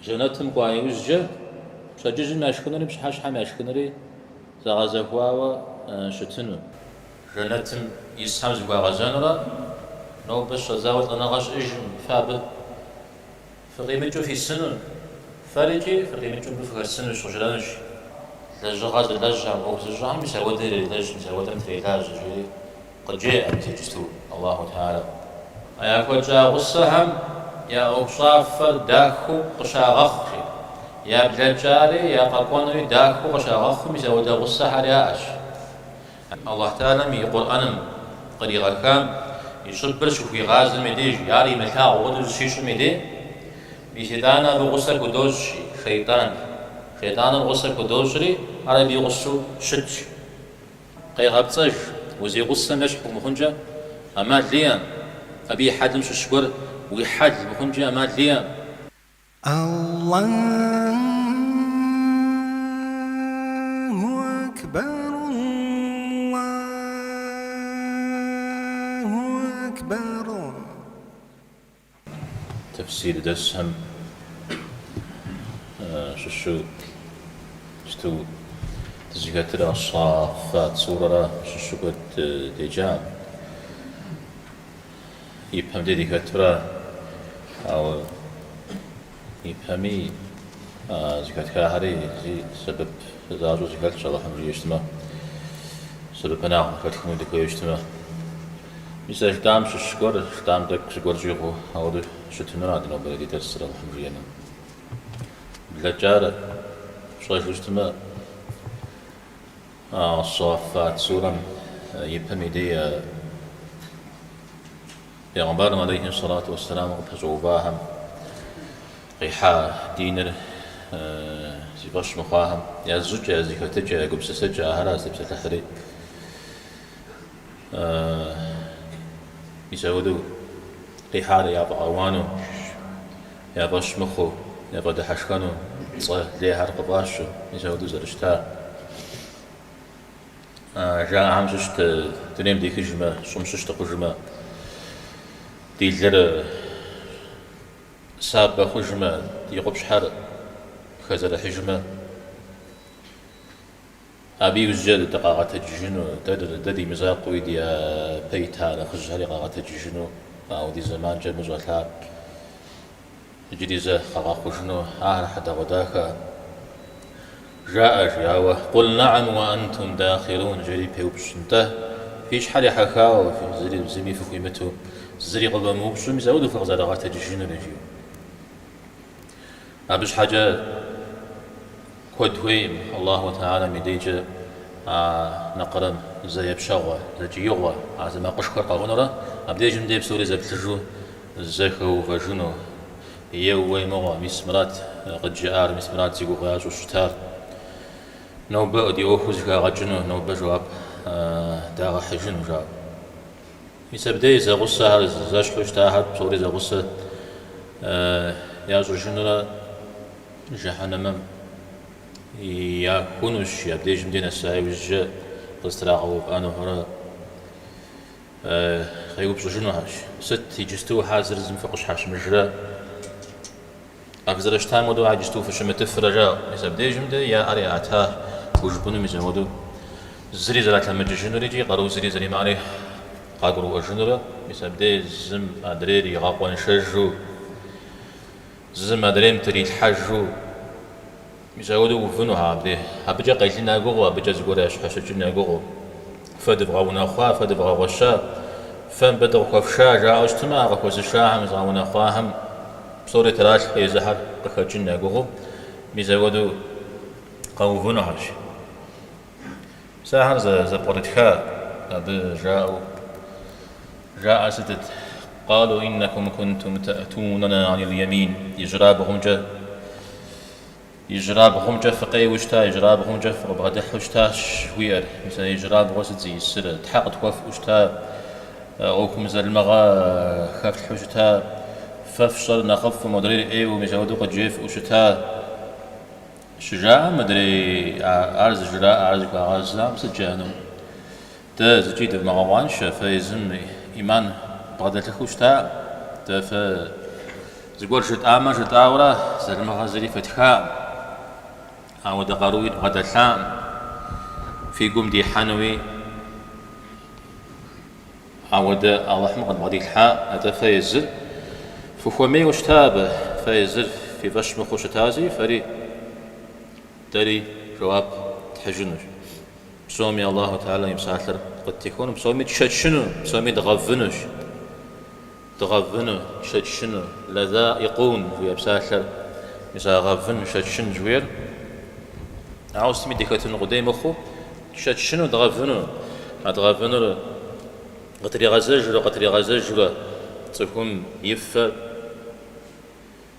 Жэнэтым кӏуа иужькӏэ пщэдджыжьым яшхынури пщыхьэщхьэм яшхынури зэгъэзэхуауэ щытыну. Жэнэтым исхэм зыхуагъэзэнурэ, нобэ щыщӏэдзауэ лӏэныгъэ щыӏэжым, фэ абы фыкъимыкӏыу фисыну, фэрикӏи фыкъимыкӏыу мыбы фыхэсынущ, къыжранущ. Лэжьыгъэ зылэжьхэм, ӏуэху зыщӏэхэм мис ауэдэ ирелэжь, мис ауэдэм трелажьэ, жери къыджеӏэ мис иджысту Аллаху Тэхьэлэ. А яхуэтщӏа гъусэхэм я ӏуэхущӏафэр дахэу къыщагъэхъу, жи. Я блэкӏари, я къэкӏуэнури дахэу къыщагъэхъуу мис ауэдэ гъусэхэр яӏэщ. Аллахь Тэхьэлэм и Къурӏэным къригъэхам и щӏыбыр щыхуигъазэм и деж, ар имылъагъу хуэдэу зыщищӏым и дей, мис итӏанэ абы гъусэ худощӏ, шейтӏан. Шейтӏаныр гъусэ худощӏри, ар абы и гъусэу щытщ. Къегъэпцӏэж, узигъусэм ещхь умыхъункӏэ ӏэмал иӏэм, абы и хьэлым щыщ гуэр уи хьэл мыхъункӏи ӏэмал иӏэм. Аллаху акбар, Аллаху акбар. Тэфсир дэрсхэм щыщу иджысту дызыхэтыр Ас-Саффат сурэра щыщу куэд деджа. Ипэм де дыхэтура, ауэ ипэми зыхэтхахэри зи сэбэп защӏэу зыхэлъщ, Алыхьым жиӏэу щытмэ, сэбэпынагъ къыхэтхыну дыхуейуэ щытмэ. Мис а жытӏам щыщ гуэр, жытӏам тӏэкӏу зыгуэр щӏигъуу ауэдэу щытынура ди нобэрей ди дэрсыр, Алыхьым жиӏэмэ. Блэкӏар пщӏэжу щытмэ, Ас-Саффат сурэм и пэм и дей Пегъымбарым алейхи сэлату уэсселам къыпэщӏэувахэм къихьа диныр зи фӏэщ мыхъуахэм я зыщӏыкӏэ, я зэхэтыкӏэ, я гупсысэкӏэ ахэра зытепсэлъыхьри. Мис ауэдэу къихьар яфӏэауану, я фӏэщ мыхъуу, яфӏэдыхьэшхэну цӏэ лейхэр къыфӏащу, мис ауэдэу зэрыщытар. Жаӏэхэм щыщт дунейм дехыжмэ, щӏым щыщ дыхъужмэ, ди лыр сабэ хъужмэ, ди къупщхьэр хэзэрыхьыжмэ, Абы иужькӏэ дыкъагъэтэджыжыну, дэ ди мызакъуэуи ди япэ ита нэхъыжьхэри къагъэтэджыжыну, ауэдиз зэманкӏэ мыбы щӏэлъар иджыри зэ къагъэхъужыну, ахэр хьэдэгъуэдахэ жаӏэ, жи, ауэ Къул нэӏэм уэ антум дахирун жери пеупщӏ, нтӏэ, фи щхьэр ехьэхауэ, зыри зыми фыхуимыту, зыри къывэмыупщӏу, мис ауэдэу фыкъызэрагъэтэджыжынури, жи. Абы щхьэкӏэ куэд хуейкъым Аллаху Тэхьэлам и дежкӏэ а нэкъырэм зэ епщэгъуэ, зэ кӏиигъуэ, а зы макъышхуэр къэӏунурэ, абдежым дей псори зэплъыжу зэхэувэжыну. Еууей мыгъуэ, мис мырат къыджаӏар, мис мырат зи гугъу ящӏу щытар. Нобэ ди ӏуэхур зэхагъэкӏыну, нобэ жэуап дагъэхьыжыну, жаӏэу. Мис абдей зэгъусэхэр, зэщхьу щытахэр псори зэгъусэ ящӏыжынурэ жыхьэнэмэм яхунущ, абдежым дей нэса иужькӏэ къызэтрагъэувыӏэнухэрэ къеупщӏыжынухэщ. Сыт иджысту хьэ зыр зым фыкъыщхьэщымыжрэ? А фызэрыщытам хуэдэу иджысту фыщымытыфрэ, жаӏэу. Мис абдежым дей я ӏэр яӏэта хужыпӏэну мис апхуэдэу зыри зэралъэмыкӏыжынур икӏи къару зыри зэримыӏэри къагурыӏуэжынурэ, мис абдей зым адрейр игъэкъуэншэжу, зым адрейм трилъхьэжу, мис апхуэдэу увынухэ абдей. Абыкӏэ къелын я гугъэу, абыкӏэ зыгуэр ящхьэщыкӏын я гугъэу. Фэ дывгъэунэхъуа, фэ дывгъэгъуэща, фэ мыбы дыкъыхуэфша, жаӏэу щытмэ, а къыхуэзышахэм, зыгъэунэхъуахэм псори тралъхьэу езыхэр къыхэкӏын я гугъэу, мис апхуэдэу къэувынухэщ. Мис ахэр зэпкърытха, абы жаӏэу жаӏэр сытыт? Къалу иннакум кунтум таӏтунана анил ямин, ижьырабгъумкӏэ Ижьырабгъумкӏэ фыкъеуэу щыта, ижьырабгъумкӏэ фыкъыбгъэдыхьэу щытащ жыхуиӏэр. Мис а ижьырабгъур сыт зиӏысыр? Тхьэ къытхуэфӏу щыта, ӏуэхум залымыгъэ хэфлъхьэу щыта, фэ фщӏэр нэхъыфӏу, модрейр ӏейуэ, мис апхуэдэу къыджефӏэу щыта. Щыжаӏэм мыдрей ар зыжраӏэ, ар зыхуагъэзам сыт жаӏэну? Дэ зыкӏи дывмыгъэкъуаншэ, фэ езым ӏиман вбгъэдэлъыхыу щытаӏым. Дэ фэ. Зыгуэр жытӏамэ жытӏауэрэ, залымыгъэ зыри фэтхаӏым. Ауэдэ къаруи дбгъэдэлъаӏым, фи гум дихьэнуи ауэдэ Алыхьым къыдбгъэдилъхьаӏым. Атӏэ фэ езыр фыхуэмейуэ щыта абы, фэ езыр фи фӏэщ мыхъуу щытази, фэри дэри жэуап тхьыжынущ. Псоми Аллаху Тэхьэлам и псалъэр къыттехуэну, псоми тшэчыну, псоми дгъэвынущ. Дгъэвыну, тшэчыну, лэзаикъун жыхуиӏэ псалъэр, мис а гъэвын, шэчын жыхуиӏэр, ауэ сытми дыхэтын къудей мыхъуу, тшэчыну, дгъэвыну. А дгъэвынур къытригъэзэжурэ, къытригъэзэжурэ цӏыхум и фэ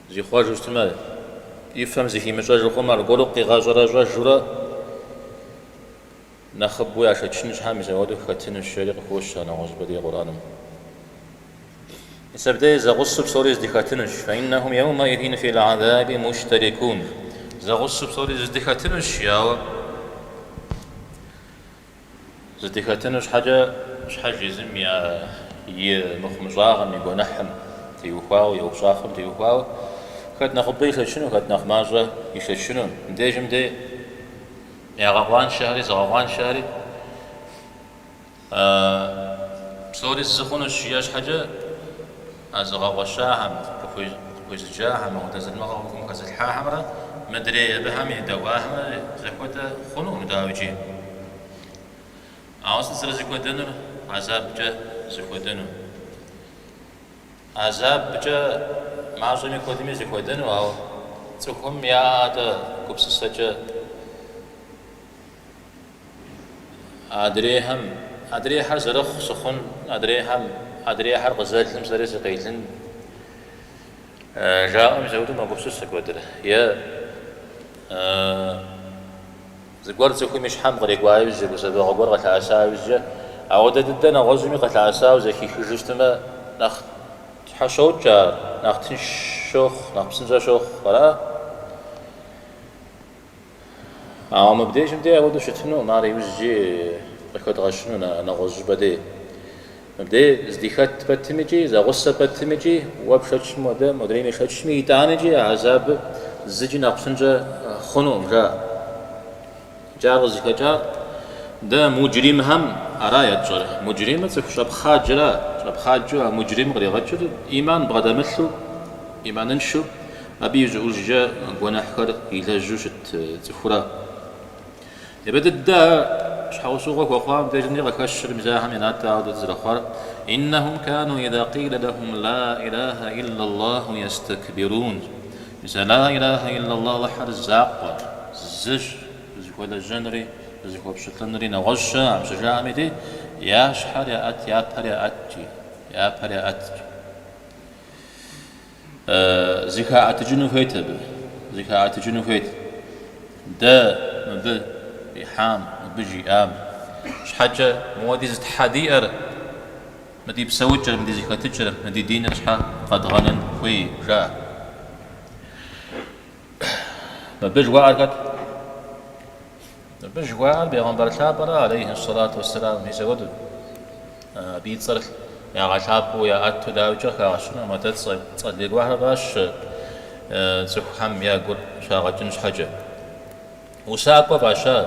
зихъуэжу щытмэ, и фэм зыхимыщӏэжу хъумэ, аргуэру къигъэщӏэрэщӏэжурэ Нэхъыбэу яшэчын щхьэ мис апхуэдэу хэтынущ, жери къыхощ ар нэгъуэщӏыпӏэ дей Къурӏэным. Мис абдей зэгъусэу псори зыдыхэтынущ. Фаиннэхум еумэизин фил гьэзаби муштэрикун. Зэгъусэу псори зыдыхэтынущ, ауэ зыдыхэтыну щхьэкӏэ щхьэж езым я и мыхъумыщӏагъэм, и гуэныхьым теухуауэ, и ӏуэхущӏафэм теухуауэ хэт нэхъыбэ ишэчыну, хэт нэхъ мащӏэ ишэчыну. Мыбдежым дей Ягъэкъуаншэхэри зыгъэкъуаншэхэри псори зы хъунущ жиӏэ щхьэкӏэ, а зыгъэгъуэщахэм, къыхуезыджахэм, апхуэдэ залымыгъэ ӏуэхум хэзылъхьахэмрэ мыдрей абыхэм едэӏуахэмрэ зэхуэдэ хъунукъым, дауикӏи. Ауэ сыт зэрызэхуэдэнур? Гьэзабкӏэ зэхуэдэну. Гьэзабкӏэ мащӏэми куэдми зэхуэдэну, ауэ цӏыхум яӏэ гупсысэкӏэ адрейхэм, адрейхэр зэрыхъу сыхъун, адрейхэм, адрейхэр къызэлым сэри сыкъелын жаӏэу мис апхуэдэу мэгупсысэ куэдыр. Е Зыгуэр цӏыхум и щхьэм кърикӏуа иужькӏэ, гузэвэгъуэ гуэр къылъэӏэса иужькӏэ, ауэдэ дыдэ нэгъуэщӏми къылъэӏэсауэ зэхихыжу щытмэ, нэхъ щхьэщокӏ ар, нэхъ тынш щохъу, нэхъ псынщӏэ щохъу, ара? Ауэ мыбдежым дей ауэдэу щытынукъым, ар иужькӏи къыхэдгъэщыну нэгъуэщӏ щӏыпӏэ дей. Мыбдей здыхэт пэтмикӏи, зэгъусэ пэтмикӏи, уэ пшэчым хуэдэ модрейм ишэчми, итӏанэкӏи а гьэзабыр зыкӏи нэхъ псынщӏэ хъунукъым, жаӏэ. Икӏи ар къызыхэкӏар дэ муджримхэм ара етщӏэр. Муджримыр цӏыху щӏэпхъаджэра, щӏэпхъаджэу а муджрим къригъэкӏыр ӏиман бгъэдэмылъу, ӏиманыншэу, абы ищӏыӏужкӏэ гуэныхьхэр илэжьу щыт цӏыхура. Япэ дыдэ ар щхьэусыгъуэ хуэхъуам дежми къыхэщыр мис ахэм я натӏэ ауэдэ зэрыхъуар, Иннэхум кану иза къилэ лэхум ла илахэ иллаллаху естэкбирун. Мис а ла илахэ иллаллах Алыхьыр закъуэ, зыщ, дызыхуэлэжьэнури, дызыхуэпщылӏынури нэгъуэщӏ щыӏэкъым щыжаӏэм и дей, я щхьэр яӏэт, я пэр яӏэт, жи, я пэр яӏэт. Зыхаӏэтыкӏыну хуейт абы, зыхаӏэтыкӏыну хуейт. Дэ мыбы къихьам, мыбы жиӏам щхьэкӏэ мыуэдиз тхьэ диӏэр, мы ди псэукӏэр, мы ди зэхэтыкӏэр, мы ди диныр щхьэ къэдгъэнэн хуей, жаӏэ. Мыбы жыхуаӏэр хэт? Мыбы жыхуаӏэр бегъымбар лъапӏэра, алейхи сэлату уэсселам, мис апхуэдэу. Абы и цӏэр ягъэлъапӏэу, яӏэту дауикӏи къыхагъэщынукъым, атӏэ цӏэ, цӏэ лей гуэрхэр фӏащ цӏыхухэм я гур щагъэкӏын щхьэкӏэ. Усакӏуэ фӏаща.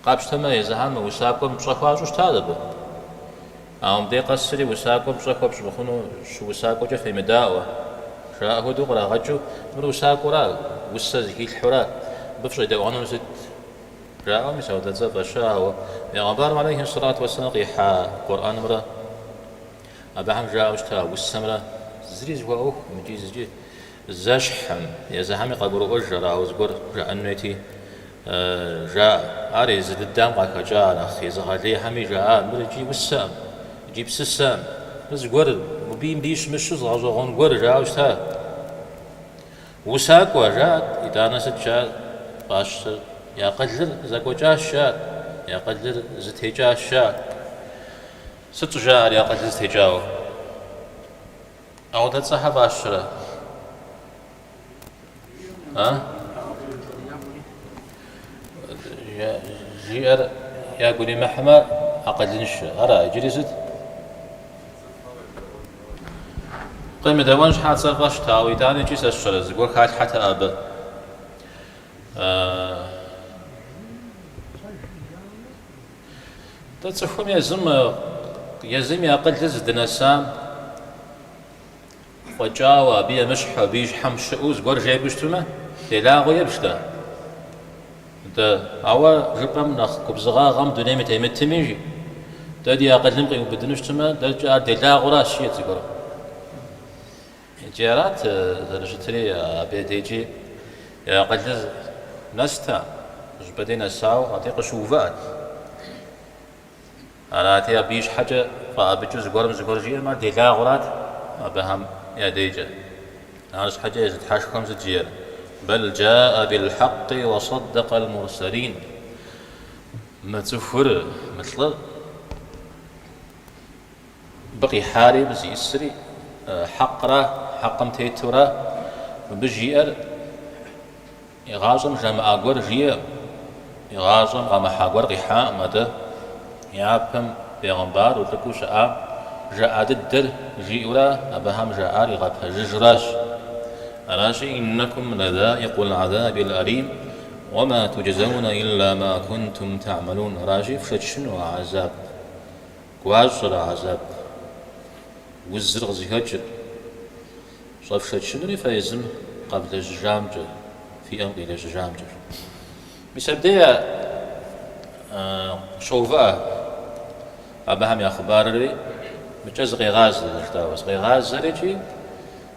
Къапщтэмэ, езыхэм усакӏуэм пщӏэ хуащӏу щытащ абы. Ауэ мыбдей къэсри усакӏуэм пщӏэ хуэпщӏ мыхъуну щыусакӏуэкӏэ фемыдаӏуэ. Жаӏэ хуэдэу кърагъэкӏыу, мыр усакӏуэра, усэ зыхилъхьэура, мыбы фыщӏедэӏуэнур сыт? Жаӏэу мис апхуэдэ цӏэ фӏаща, ауэ Бегъымбарым алейхи сэлату уэсселам къихьа Къурӏэнымрэ абыхэм жаӏэу щыта усэмрэ зыри зэхуаӏуэхукъым икӏи зыкӏи зэщхькъым, езыхэми къагурыӏуэж ар, ауэ зыгуэр жаӏэн хуейти, жаӏэ. Ар езы дыдэм къахэкӏа нэхъ езыгъэлейхэми жаӏа, мыр икӏи усэкъым, икӏи псысэкъым, мыр зыгуэр, мыбыи мыбыи щымыщу зы гъэщӏэгъуэн гуэр жаӏэу щыта. Усакӏуэ, жаӏэт, итӏанэ сыт жаӏэр фӏащыр? И акъылыр зэкӏуэкӏащ, жаӏэт, и акъылыр зытекӏащ, жаӏэт. Сыт щӏыжаӏэр и акъылыр зытекӏауэ? Ауэдэ цӏэхэр фӏащрэ? А? Жиӏэр ягу иримыхьмэ, акъылыншэ. Ара, иджыри сыт? Къемыдэуэн щхьа цӏэ фӏащт, ауэ итӏанэ икӏи сэ сщӏэрэ, зыгуэр халъхьэтэкъэ абы. Тӏэ цӏыхум езым, езым и акъылыр зыдынэсам фӏэкӏауэ, абы емыщхьу, абы и щхьэм щыӏэу зыгуэр жепӏэу щытмэ, делагъэу ебж-тӏэ. Дэ, ауэ жыпӏэм нэхъ губзыгъагъэм дунейм и темытми, жи, дэ ди акъылым къиубыдыну щытмэ, дэркӏэ ар делагъэуращ, жиӏэт зыгуэрым. Икӏи арат зэрыщытри, абы дежкӏи и акъылыр нэстэ, зыщӏыпӏэ дей нэсауэ, абдей къыщыувыӏэт. Арати, абы и щхьэкӏэ фӏэӏэбыкӏыу зыгуэрым зыгуэр жиӏэмэ, ар делагъэурат абыхэм я дежкӏэ. Арщхьэкӏэ езы Тхьэшхуэм сыт жиӏэр? Бэл джаӏэ билхьэкъи уэ саддэкъэл мурсэлин. Мы цӏыхур, мы лӏыр, мыбы къихьари, мыбы зиӏысри хьэкъра, хьэкъым тетура, мыбы жиӏэр Игъащӏэм жамыӏа гуэр жиӏэкъым, игъащӏэм къамыхьа гуэр къихьакъым, атӏэ япэм бегъымбару, лӏыкӏуэу щыӏам жаӏа дыдэр жиӏэурэ абыхэм жаӏар игъэпэжыжуращ. Аращи, Иннэкум лэзаикъул гьэзабил алим, уэ ма туджзэунэ илла ма кунтум тэгьмэлун. Аращи, фшэчыну а гьэзаб гуащӏэр, а гьэзаб узыр къызыхэкӏыр. Щӏэфшэчынури фэ езым къэвлэжьыжамкӏэ, фи ӏэм къилэжьыжамкӏэщ. Мис абдей щоувыӏэ абыхэм я хъыбарри, мыкӏэ зыкъегъазэ, зэрыжытӏауэ, зыкъегъазэри икӏи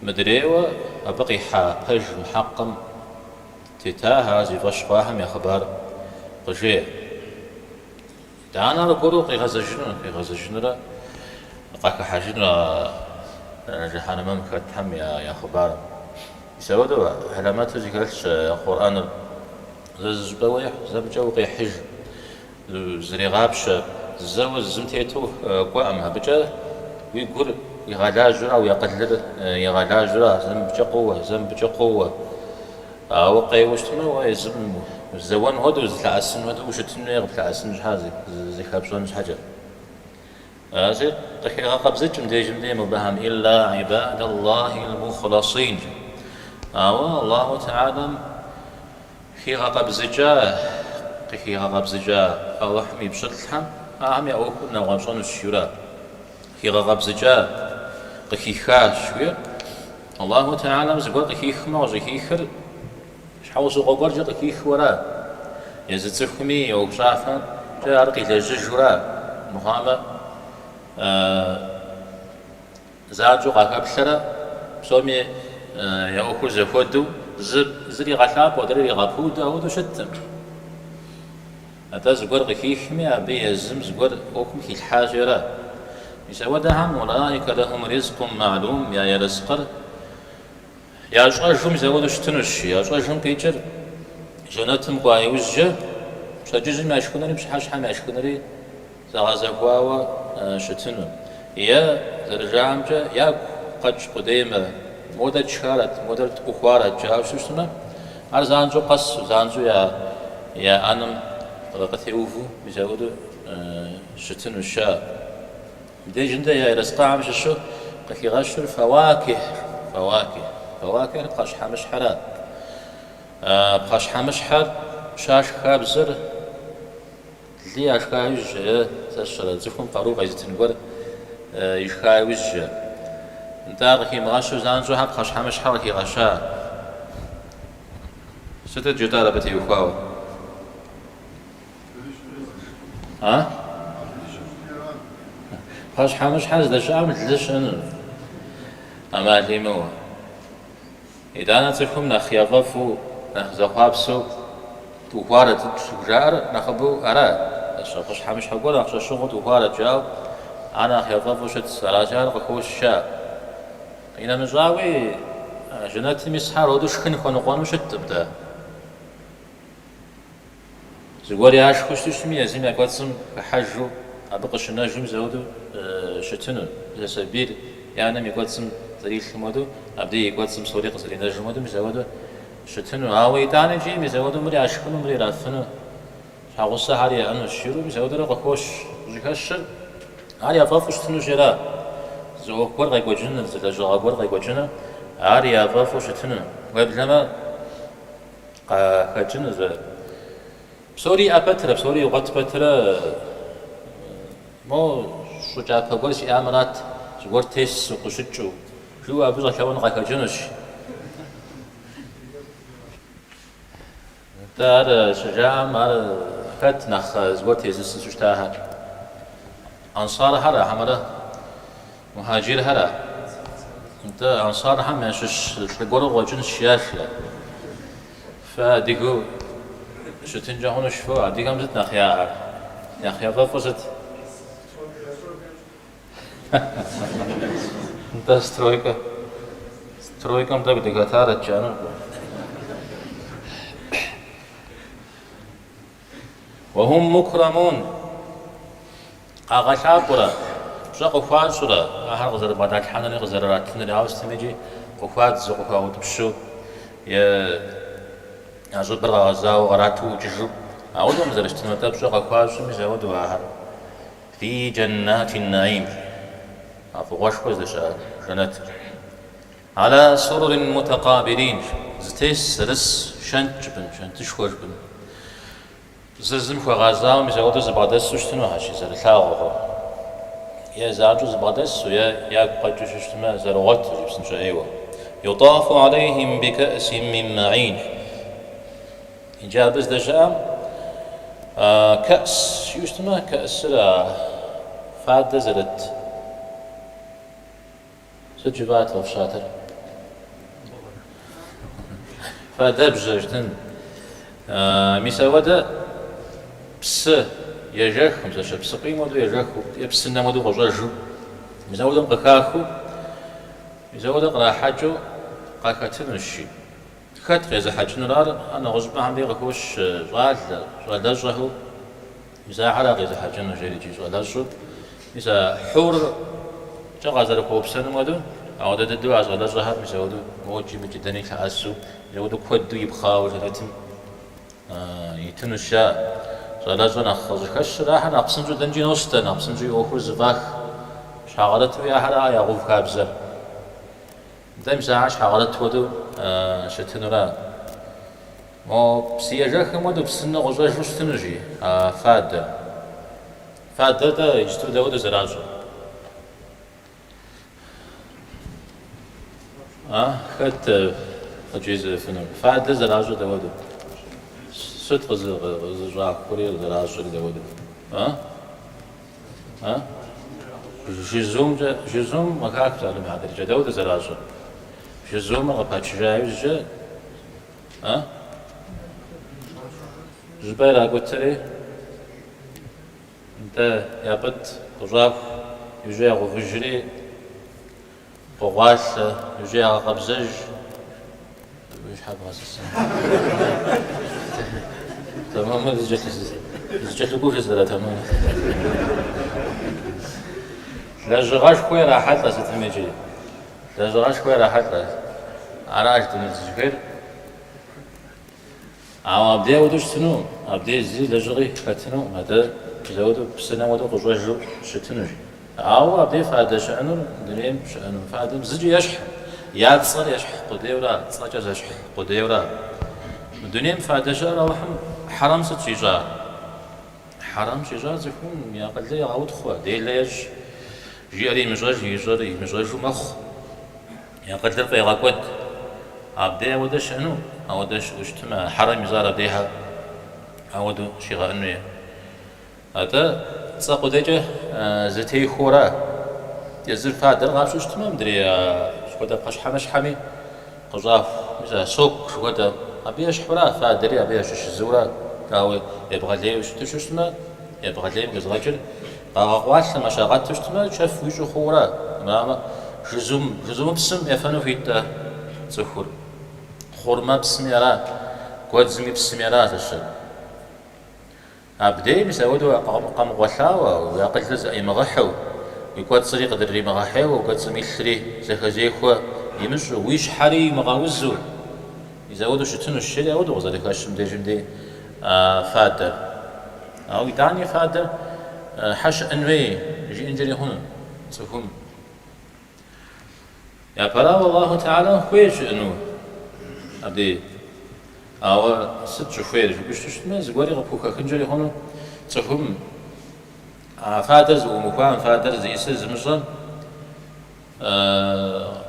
мыдрейуэ абы къихьа пэжым, хьэкъым тетахэр, ар зи фӏэщ хъуахэм я хъыбар къыжеӏэ. Итӏанэ аргуэру къигъэзэжыну, къигъэзэжынурэ къахыхьэжыну а жыхьэнэмэм хэтхэм я хъыбарым. Мис апхуэдэу хьэлэмэту зэхэлъщ Къурӏэныр. Зэ зы щӏыпӏэ уехь, зэ мыкӏэ укъехьыж, зрегъапщэ, зэуэ зым тету кӏуэӏым. Абыкӏэ уи гур игъэлажьэура, уи акъылыр игъэлажьэура, зэ мыбыкӏэ къоуэ, зэ мыбыкӏэ къоуэ. Ауэ къеуэу щытмэ, уэ езым узэуэн хуэдэу, зылъэӏэсын хуэдэу ущытын хуей, къыплъэӏэсын щхьэ, зыхэпщӏэн щхьэкӏэ. Аращи, къыхегъэкъэбзыкӏ мыбдежым дей мобыхэм илла ибадаллахил мухласин. Ауэ Аллаху Тэхьэлам хигъэкъэбзыкӏа, къыхигъэкъэбзыкӏа Алыхьым и пщылӏхэм ахэм я ӏуэхур нэгъуэщӏэнущ, жиӏэурэ. Хигъэкъэбзыкӏа, къыхихащ, жиӏэр. Аллаху Тэхьэлам зыгуэр къыхихмэ, къыщӏыхихыр щхьэусыгъуэ гуэркӏэ къыхихыу ара. Езы цӏыхуми и ӏуэхущӏафэмкӏэ ар къилэжьыжу ара. Мыхъуамэ, занщӏэу къахэплъэрэ псоми я ӏуэхур зэхуэдэу, зыр игъэлъапӏэу, адрейр игъэпуду апхуэдэу щыткъым. Атӏэ зыгуэр къыхихми, абы езым зыгуэр ӏуэхум хилъхьащи ара. Мис апхуэдэхэм улаика лэхум ризкъум маълум я ерыскъыр ящӏэжу мис апхуэдэу щытынущ. Ящӏэжым къикӏыр жэнэтым кӏуа иужькӏэ пщэдджыжьым яшхынури пщыхьэщхьэм яшхынури зэгъэзэхуауэ щытыну. Е, зэрыжаӏэмкӏэ, ягу къэкӏ къудеймэ, модэр тшхарэт, модэр тӏухуарэт жаӏэу щытмэ, ар занщӏэу къэсу, занщӏэу я ӏэнэм къытеувэу мис апхуэдэу щытынущ жаӏэ. Мыбдежым дэ я ерыскъыхэм щыщу къыхигъэщыр фэуакихь, фэуакихь. Фэуакихьыр пхъэщхьэмыщхьэра. Пхъэщхьэмыщхьэр щашх хабзэр Лы яшха иужькӏэ е, сэ сщӏэрэ, цӏыхум къару къезытын гуэр ишха иужькӏэ. Нтӏэ ар къыхимыгъэщу занщӏэу щхьэ пхъэщхьэмыщхьэ къыхигъэща. Сытыт жытӏар абы теухуауэ? А? Пхъэщхьэмыщхьэ здэщыӏэм лы щыӏэнущ. ӏэмал имыӏэу. Итӏанэ цӏыхум нэхъ яфӏэфӏу, нэхъ зэхъуапсэу тӏухуарэт щӏыхужаӏэр нэхъыбэу ара? Пхъэщхьэмыщхьэ гуэр нэхъ щӏэщыгъуэу тӏухуарэт жаӏэу, ар нэхъ яфӏэфӏу щытщ, аращи ар къыхощ жаӏэ. Къинэмыщӏауи, жэнэтым исхэр апхуэдэу шхын хуэныкъуэну щыткъым дэ. Зыгуэр яшхыу щытми, езым я кӏуэцӏым хыхьэжу, абы къыщынэжу мис апхуэдэу щытыну. Мис а сабийр и анэм и кӏуэцӏым зэрилъым хуэдэу, абдей и кӏуэцӏым псори къызэринэжым хуэдэу мис апхуэдэу щытыну. Ауэ итӏанэ икӏи мис апхуэдэу мыр яшхыну, мыр ирафыну, щхьэгъусэхэр яӏэнущ, жиӏэу мис апхуэдэурэ къыхощ. Къыщӏыхэщыр ар яфӏэфӏу щытынущи ара. Зы ӏуэху гуэр къекӏуэкӏыныр, зы лэжьыгъэ гуэр къекӏуэкӏыныр, ар яфӏэфӏу щытыну. Уеблэмэ, къахэкӏыну зы. Псори иӏэ пэтрэ, псори игъуэт пэтрэ, мо щӏы кӏапэ гуэр сиӏамэрат, зыгуэр тесу, къыщыкӏыу, жиӏэу абы щӏэлъэӏун къахэкӏынущ. Нтӏэ, ар щыжаӏэм, ар хэт нэхъ зыгуэр тезысу щытахэр? Ансархьэра хьэмэрэ мухьаджирхьэра? Нтӏэ, ансархьэм ящыщ лӏы гуэр къыкъуэкӏынщ, жиӏащ. Фэ адыгэу щытынкӏэ хъунущ, фэ адыгэм сыт нэхъ яӏэр? Нэхъ яфӏэфӏыр сыт? Нтӏэ, стройкэ. Стройкэм тӏэкӏу дыхэтарэт жаӏэнут. Уэхум мукрамун. Къагъэлъапӏэурэ, пщӏэ къыхуащӏурэ, ахэр къызэрыбгъэдалъхьэнури къызэрыратынури, ауэ сытми икӏи къыхуадзу, къыхуаутӏыпщу е я щӏыбыр къэгъэзауэ кърату ӏукӏыжу. Ауэдэу зэрыщытынур, атӏэ пщӏэ къыхуащӏу мис ауэдэу ахэр. Фи джэннати нэӏим, а фӏыгъуэшхуэ здэщыӏэ жэнэтыр. Аля сурурин мутэкъабилин, зытес, зэрыс шэнт жыпӏэн, шэнтышхуэ жыпӏэн. Зыр зым хуэгъэзауэ мис ауэдэу зэбгъэдэсу щытынухэщ, зэрылъагъухэу. Е занщӏэу зэбгъэдэсу, е ягу къэкӏыу щыщытмэ, зэрыгъуэту, жи псынщӏэ ӏейуэ. Ютафу алейхим бикэӏсин мин маӏин. Иджы абы здэщыӏэм кэӏс жиӏэу щытмэ, кэӏсыр а фадэ зэрыт. Сыт жыфӏат фӏэфщатэр? Фадэбжьэ жытӏэн. Мис ауэдэ псы ежэхым, зэщэ псыкъуийм хуэдэу ежэхыу, е псынэм хуэдэу къыщӏэжу, мис ауэдэм къыхахыу, мис ауэдэ кърахьэкӏыу къахэтынущ, жи. Хэт къезыхьэкӏынур ар? Ар нэгъуэщӏыпӏэхэм дей къыхощ щӏалэ, щӏалэщӏэхэу. Мис ахэра къезыхьэкӏынур, жери икӏи щӏалэщӏэу. Мис а хьуркӏэ къазэрыхуэупсэнум хуэдэу, ауэдэ дыдэу а щӏалэщӏэхэр мис ауэдэу мокӏи мыкӏи дэни лъэӏэсу, мис ауэдэу куэду ипхъауэ жэнэтым итынущ жаӏэ. Щӏалэщӏэр нэхъ къыщӏыхэщыр, ахэр нэхъ псынщӏэу дэнкӏи нос-тӏэ, нэхъ псынщӏэу и ӏуэхур зэфӏах. Щхьэгъэрытуи ахэра ягъэув хабзэр. Нтӏэ, мис ахэр щхьэгъэрыт хуэдэу щытынура? Мо псыежэхым хуэдэу псынэ къыщӏэжу щытынущ, жи, а фадэр. Фадэр-тӏэ иджыту дауэдэу зэращӏыр? А, хэт къыджезыӏэфынур? Фадэр зэращӏыр дауэдэу? Сыт къызыщӏахури зэращӏри дауэдэу? А? А? Жызумкӏэ, жызум къыхах псалъэм и хьэтыркӏэ, дауэдэу зэращӏыр? Жызумыр къыпачыжа иужькӏэ, а? Щӏыпӏэ иракӏутэри, нтӏэ, япӏытӏ, къыщӏаху, иужькӏэ ягъэувыжри, Къогъуалъэ, иужькӏэ ягъэкъэбзэж. Уи щхьэ бгъэсысын. Тэмэму зыкӏэлъыкӏуэу жысӏэрэ тэмэму. Лэжьыгъэшхуэ ирахьэлӏэ сытым икӏи. Лэжьыгъэшхуэ ирахьэлӏэ. Аращ жытӏэну дызыхуейр. Ауэ абдей ауэдэу щытынукъым, абдей зы лэжьыгъи хэтынукъым, атӏэ мис ауэдэу псынэм хуэдэу къыщӏэжу щытынущ. Ауэ абдей фадэ щыӏэнур дунейм щыӏэну фадэм зыкӏи ещхькъым, я цӏэр ещхь къудейуэра, цӏэкӏэ зэщхь къудейуэра. Мы дунейм фадэ щыӏэр Алыхьым хьэрэм сыт щӏищӏар? Хьэрэм щӏищӏар цӏыхум и акъылыр егъэутхъуэ, делэ ещӏ, жиӏэри имыщӏэж, ищӏэри имыщӏэжу мэхъу. И акъылыр фӏегъэкӏуэд. Абдей ауэдэ щыӏэну, ауэдэ щыӏэу щытмэ, хьэрэм ищӏар абдейхэр ауэдэу щигъэӏэнуи. Атӏэ, цӏэ къудейкӏэ зэтехуэура? Езыр фадэр къапщтэу щытмэ, мыдрей сыт хуэдэ пхъэщхьэмыщхьэми къыщӏаху, мис а сок жыхуэтӏэ, абы ещхьура, фадэри абы ящыщ зыура, дауи, ебгъэлейуэ щыту щытмэ, ебгъэлейм къизгъэкӏыр къагъэкъуалъэмэ, щагъэту щытмэ, чэф уищӏу хъуура, армырамэ, жызум, жызумыпсым ефэну хуит-тӏэ цӏыхур, хъурмэпсми ара, гуэдзым и псыми ара зэщыр. Абдей мис ауэдэу къэмыкъуэлъауэ, уи акъылыр зэӏимыгъэхьэу, уи кӏуэцӏри къыдрыримыгъэхьейуэ, уи кӏуэцӏым илъри зэхэзехуэ имыщӏу, уи щхьэри имыгъэузу, мис ауэдэу щытынущ, жери ауэдэу къызэрыхэщым дежым дей фадэр. Ауэ итӏани фадэр хьэ щыӏэн хуей жиӏэнкӏэри хъуну цӏыхум. Япэрауэ, Аллаху Тэхьэлам хуейщ щыӏэну абдей. Ауэ сыт щӏыхуейр жыпӏэу щытмэ, зыгуэри къыпхухэхынкӏэри хъуну цӏыхум а фадэр зыӏумыхуам, фадэр зиӏысыр зымыщӏэм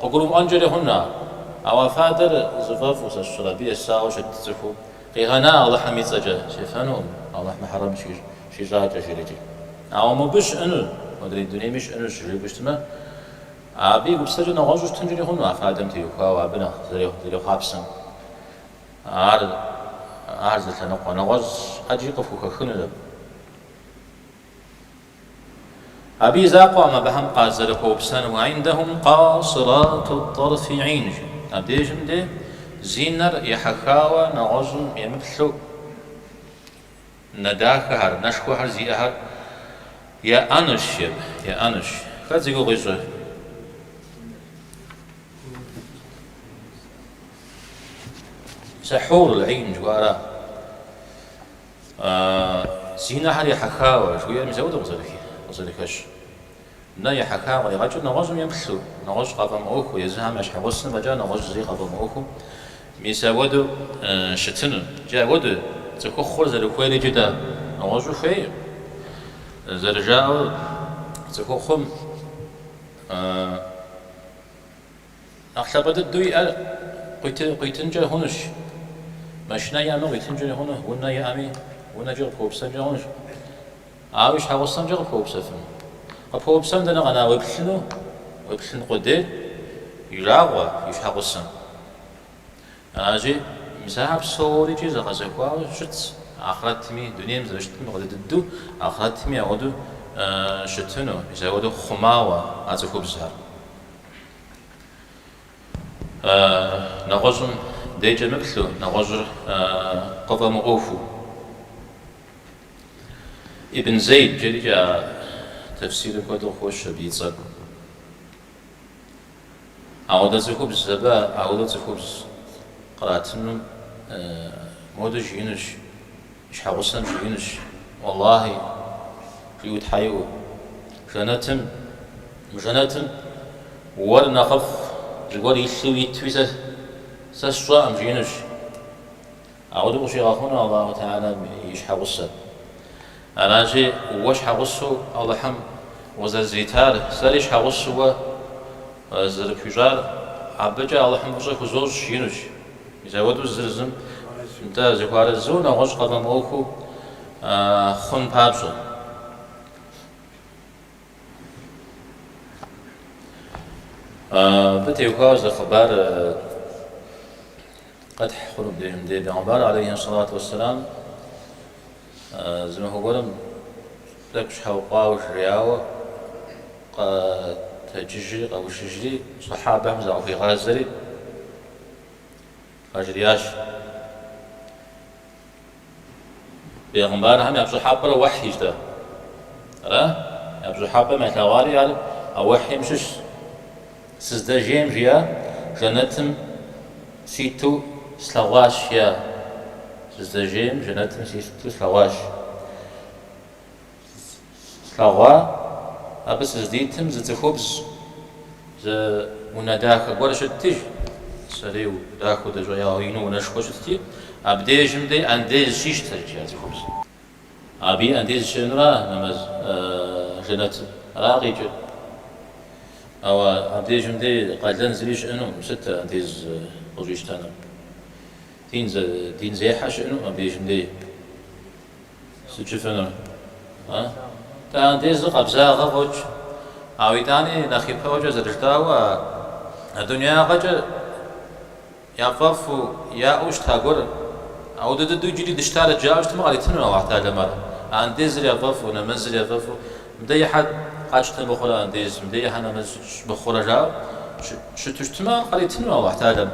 къыгурымыӏуэнкӏэри хъуну ар. Ауэ а фадэр зыфӏэфӏу, сэ сщӏэрэ, абы есауэ щыт цӏыхуу къигъэна Алыхьым и цӏэкӏэ сефэнукъым, Алыхьым хьэрэм щищӏакӏэ жерикӏи. Ауэ мобы щыӏэну, модрей дунейми щыӏэнущ жыпӏэу щытмэ, Абы и гупсысэкӏэ нэгъуэщӏу щытынкӏэри хъуну а фадэм теухуауэ абы нэхъ зэрехъуапсэм. Ар ар зы лъэныкъуэ. Нэгъуэщӏ ӏэджи къыпхухэхынущ абы. Абы и закъуэкъым абыхэм къазэрыхуэупсэнур, Уа-индэхум къасирату-тӏэрфи гӏин, жи. Абдежым де зи нэр ехьэхауэ нэгъуэщӏым емыплъу Нэ дахэхэр, нэшхуэхэр зиӏэхэр яӏэнущ, яӏэнущ. Хэт зи гугъу ищӏыр? Мис а хьур гӏин жыхуаӏэра? Зи нэхэр ехьэхауэ жыхуиӏэр мис апхуэдэу къызэрыхэщ. Нэ ехьэха къригъэкӏыр нэгъуэщӏым емыплъу, нэгъуэщӏ къафӏэмыӏуэхуу, езыхэм я щхьэгъусэм фӏэкӏа нэгъуэщӏ зыри къафӏэмыӏуэхуу, мис апхуэдэу щытыну. Икӏи апхуэдэу цӏыхухъур зэрыхуейр иджы-тӏэ нэгъуэщӏу хуейкъым. Зэрыжаӏэу цӏыхухъум нэхъ лъапӏэ дыдэу иӏэр къуитынкӏэ хъунущ. Машинэ иӏэми къуитынкӏэри хъуну, унэ иӏэми унэкӏи къыпхуэупсэнкӏэ хъунущ. Ауэ и щхьэгъусэмкӏэ къыпхуэупсэфыну? Къыпхуэупсэн дэнэ къэна уеплъыну, уеплъын къудейр и жагъуэ и щхьэгъусэм. Аращи, мис ахэр псорикӏи зэгъэзэхуауэ щытщ ахърэтми, дунейм зэрыщытым хуэдэ дыдэу, ахърэтми апхуэдэу щытыну, мис апхуэдэу хъумауэ а цӏыхубзхэр. Нэгъуэщӏым декӏэ мыплъу, нэгъуэщӏыр къыфӏэмыӏуэхуу. Ибн Зейд жерикӏэ а тэфсирым куэду къыхощ абы и цӏэр. Ауэдэ цӏыхубз абы ауэдэ цӏыхубз къратынум модэу жиӏэнущ, и щхьэгъусэм жиӏэнущ, Уэллахи, жиӏэу тхьэ иӏуэу, жэнэтым, мы жэнэтым уэр нэхъыфӏ зыгуэр илъу итуи сэ сщӏэкъым, жиӏэнущ. Ауэдэу къыщигъэхъуну Аллаху Тэхьэлам и щхьэгъусэр. Аращи, уэ щхьэгъусэу Алыхьым укъызэрызритар, сэри щхьэгъусэу уэ зэрыпхуищӏар, абыкӏэ Алыхьым фӏыщӏэ хузощӏ, жиӏэнущ. Мис апхуэдэу зыр зым нтӏэ зэхуарэзыуэ нэгъуэщӏ къафӏэмыӏуэхуу хъун папщӏэ. Абы теухуауэ зы хъыбар Къэтхь хъуну мыбдежым дей Бегъымбар алейхи сэлату уэсселам зы махуэ гуэрым тӏэкӏу щхьэукъуауэ жеяуэ къэтэджыжри, къэушыжри, сахьабэхэм закъыхуигъазэри къажриӏащ. Бегъымбархэм я пщӏыхьэпӏэр уэхьищ-тӏэ. Ара? Я пщӏыхьэпӏэм ялъэгъуари ар а уэхьим щыщщ. Сыздэжейм жиӏа, жэнэтым ситу слъэгъуащ, жиӏа. Сыздэжейм жэнэтым ситу слъэгъуащ. Слъэгъуа, абы сыздитым зы цӏыхубз, зы унэ дахэ гуэр щытти, сэрей дахэу дэщӏеяуэ ину унэшхуэ щытти, абдежым дей андез щищтэрт, жи а цӏыхубзым. Абы и андез щыӏэнура нэмэз жэнэтым? Ара къикӏыр? Ауэ абдежым дей къалэн зыри щыӏэнукъым, сыт андез къыщӏищтэнур? Дин зехьэ щыӏэнукъым абдежым дей. Сыт жыфӏэнур? А? Тӏэ андезыр къабзагъэ къокӏ. Ауэ итӏани нэхъ ипэӏуэкӏэ зэрыжытӏауэ, а дунеягъэкӏэ яфӏэфӏу, яӏэу щыта гуэр, ауэдэ дыдэу иджыри дыщытарэт жаӏэу щытмэ, къаритыну Алыхь Тэхьэлам ар. Андезыр яфӏэфӏу, нэмэзыр яфӏэфӏу, мыдэ ихьэ къатщтэ мыхъурэ андез, мыдэ ихьэ нэмэз мыхъурэ жаӏэу щыту щытмэ, ар къаритыну Алыхь Тэхьэлам.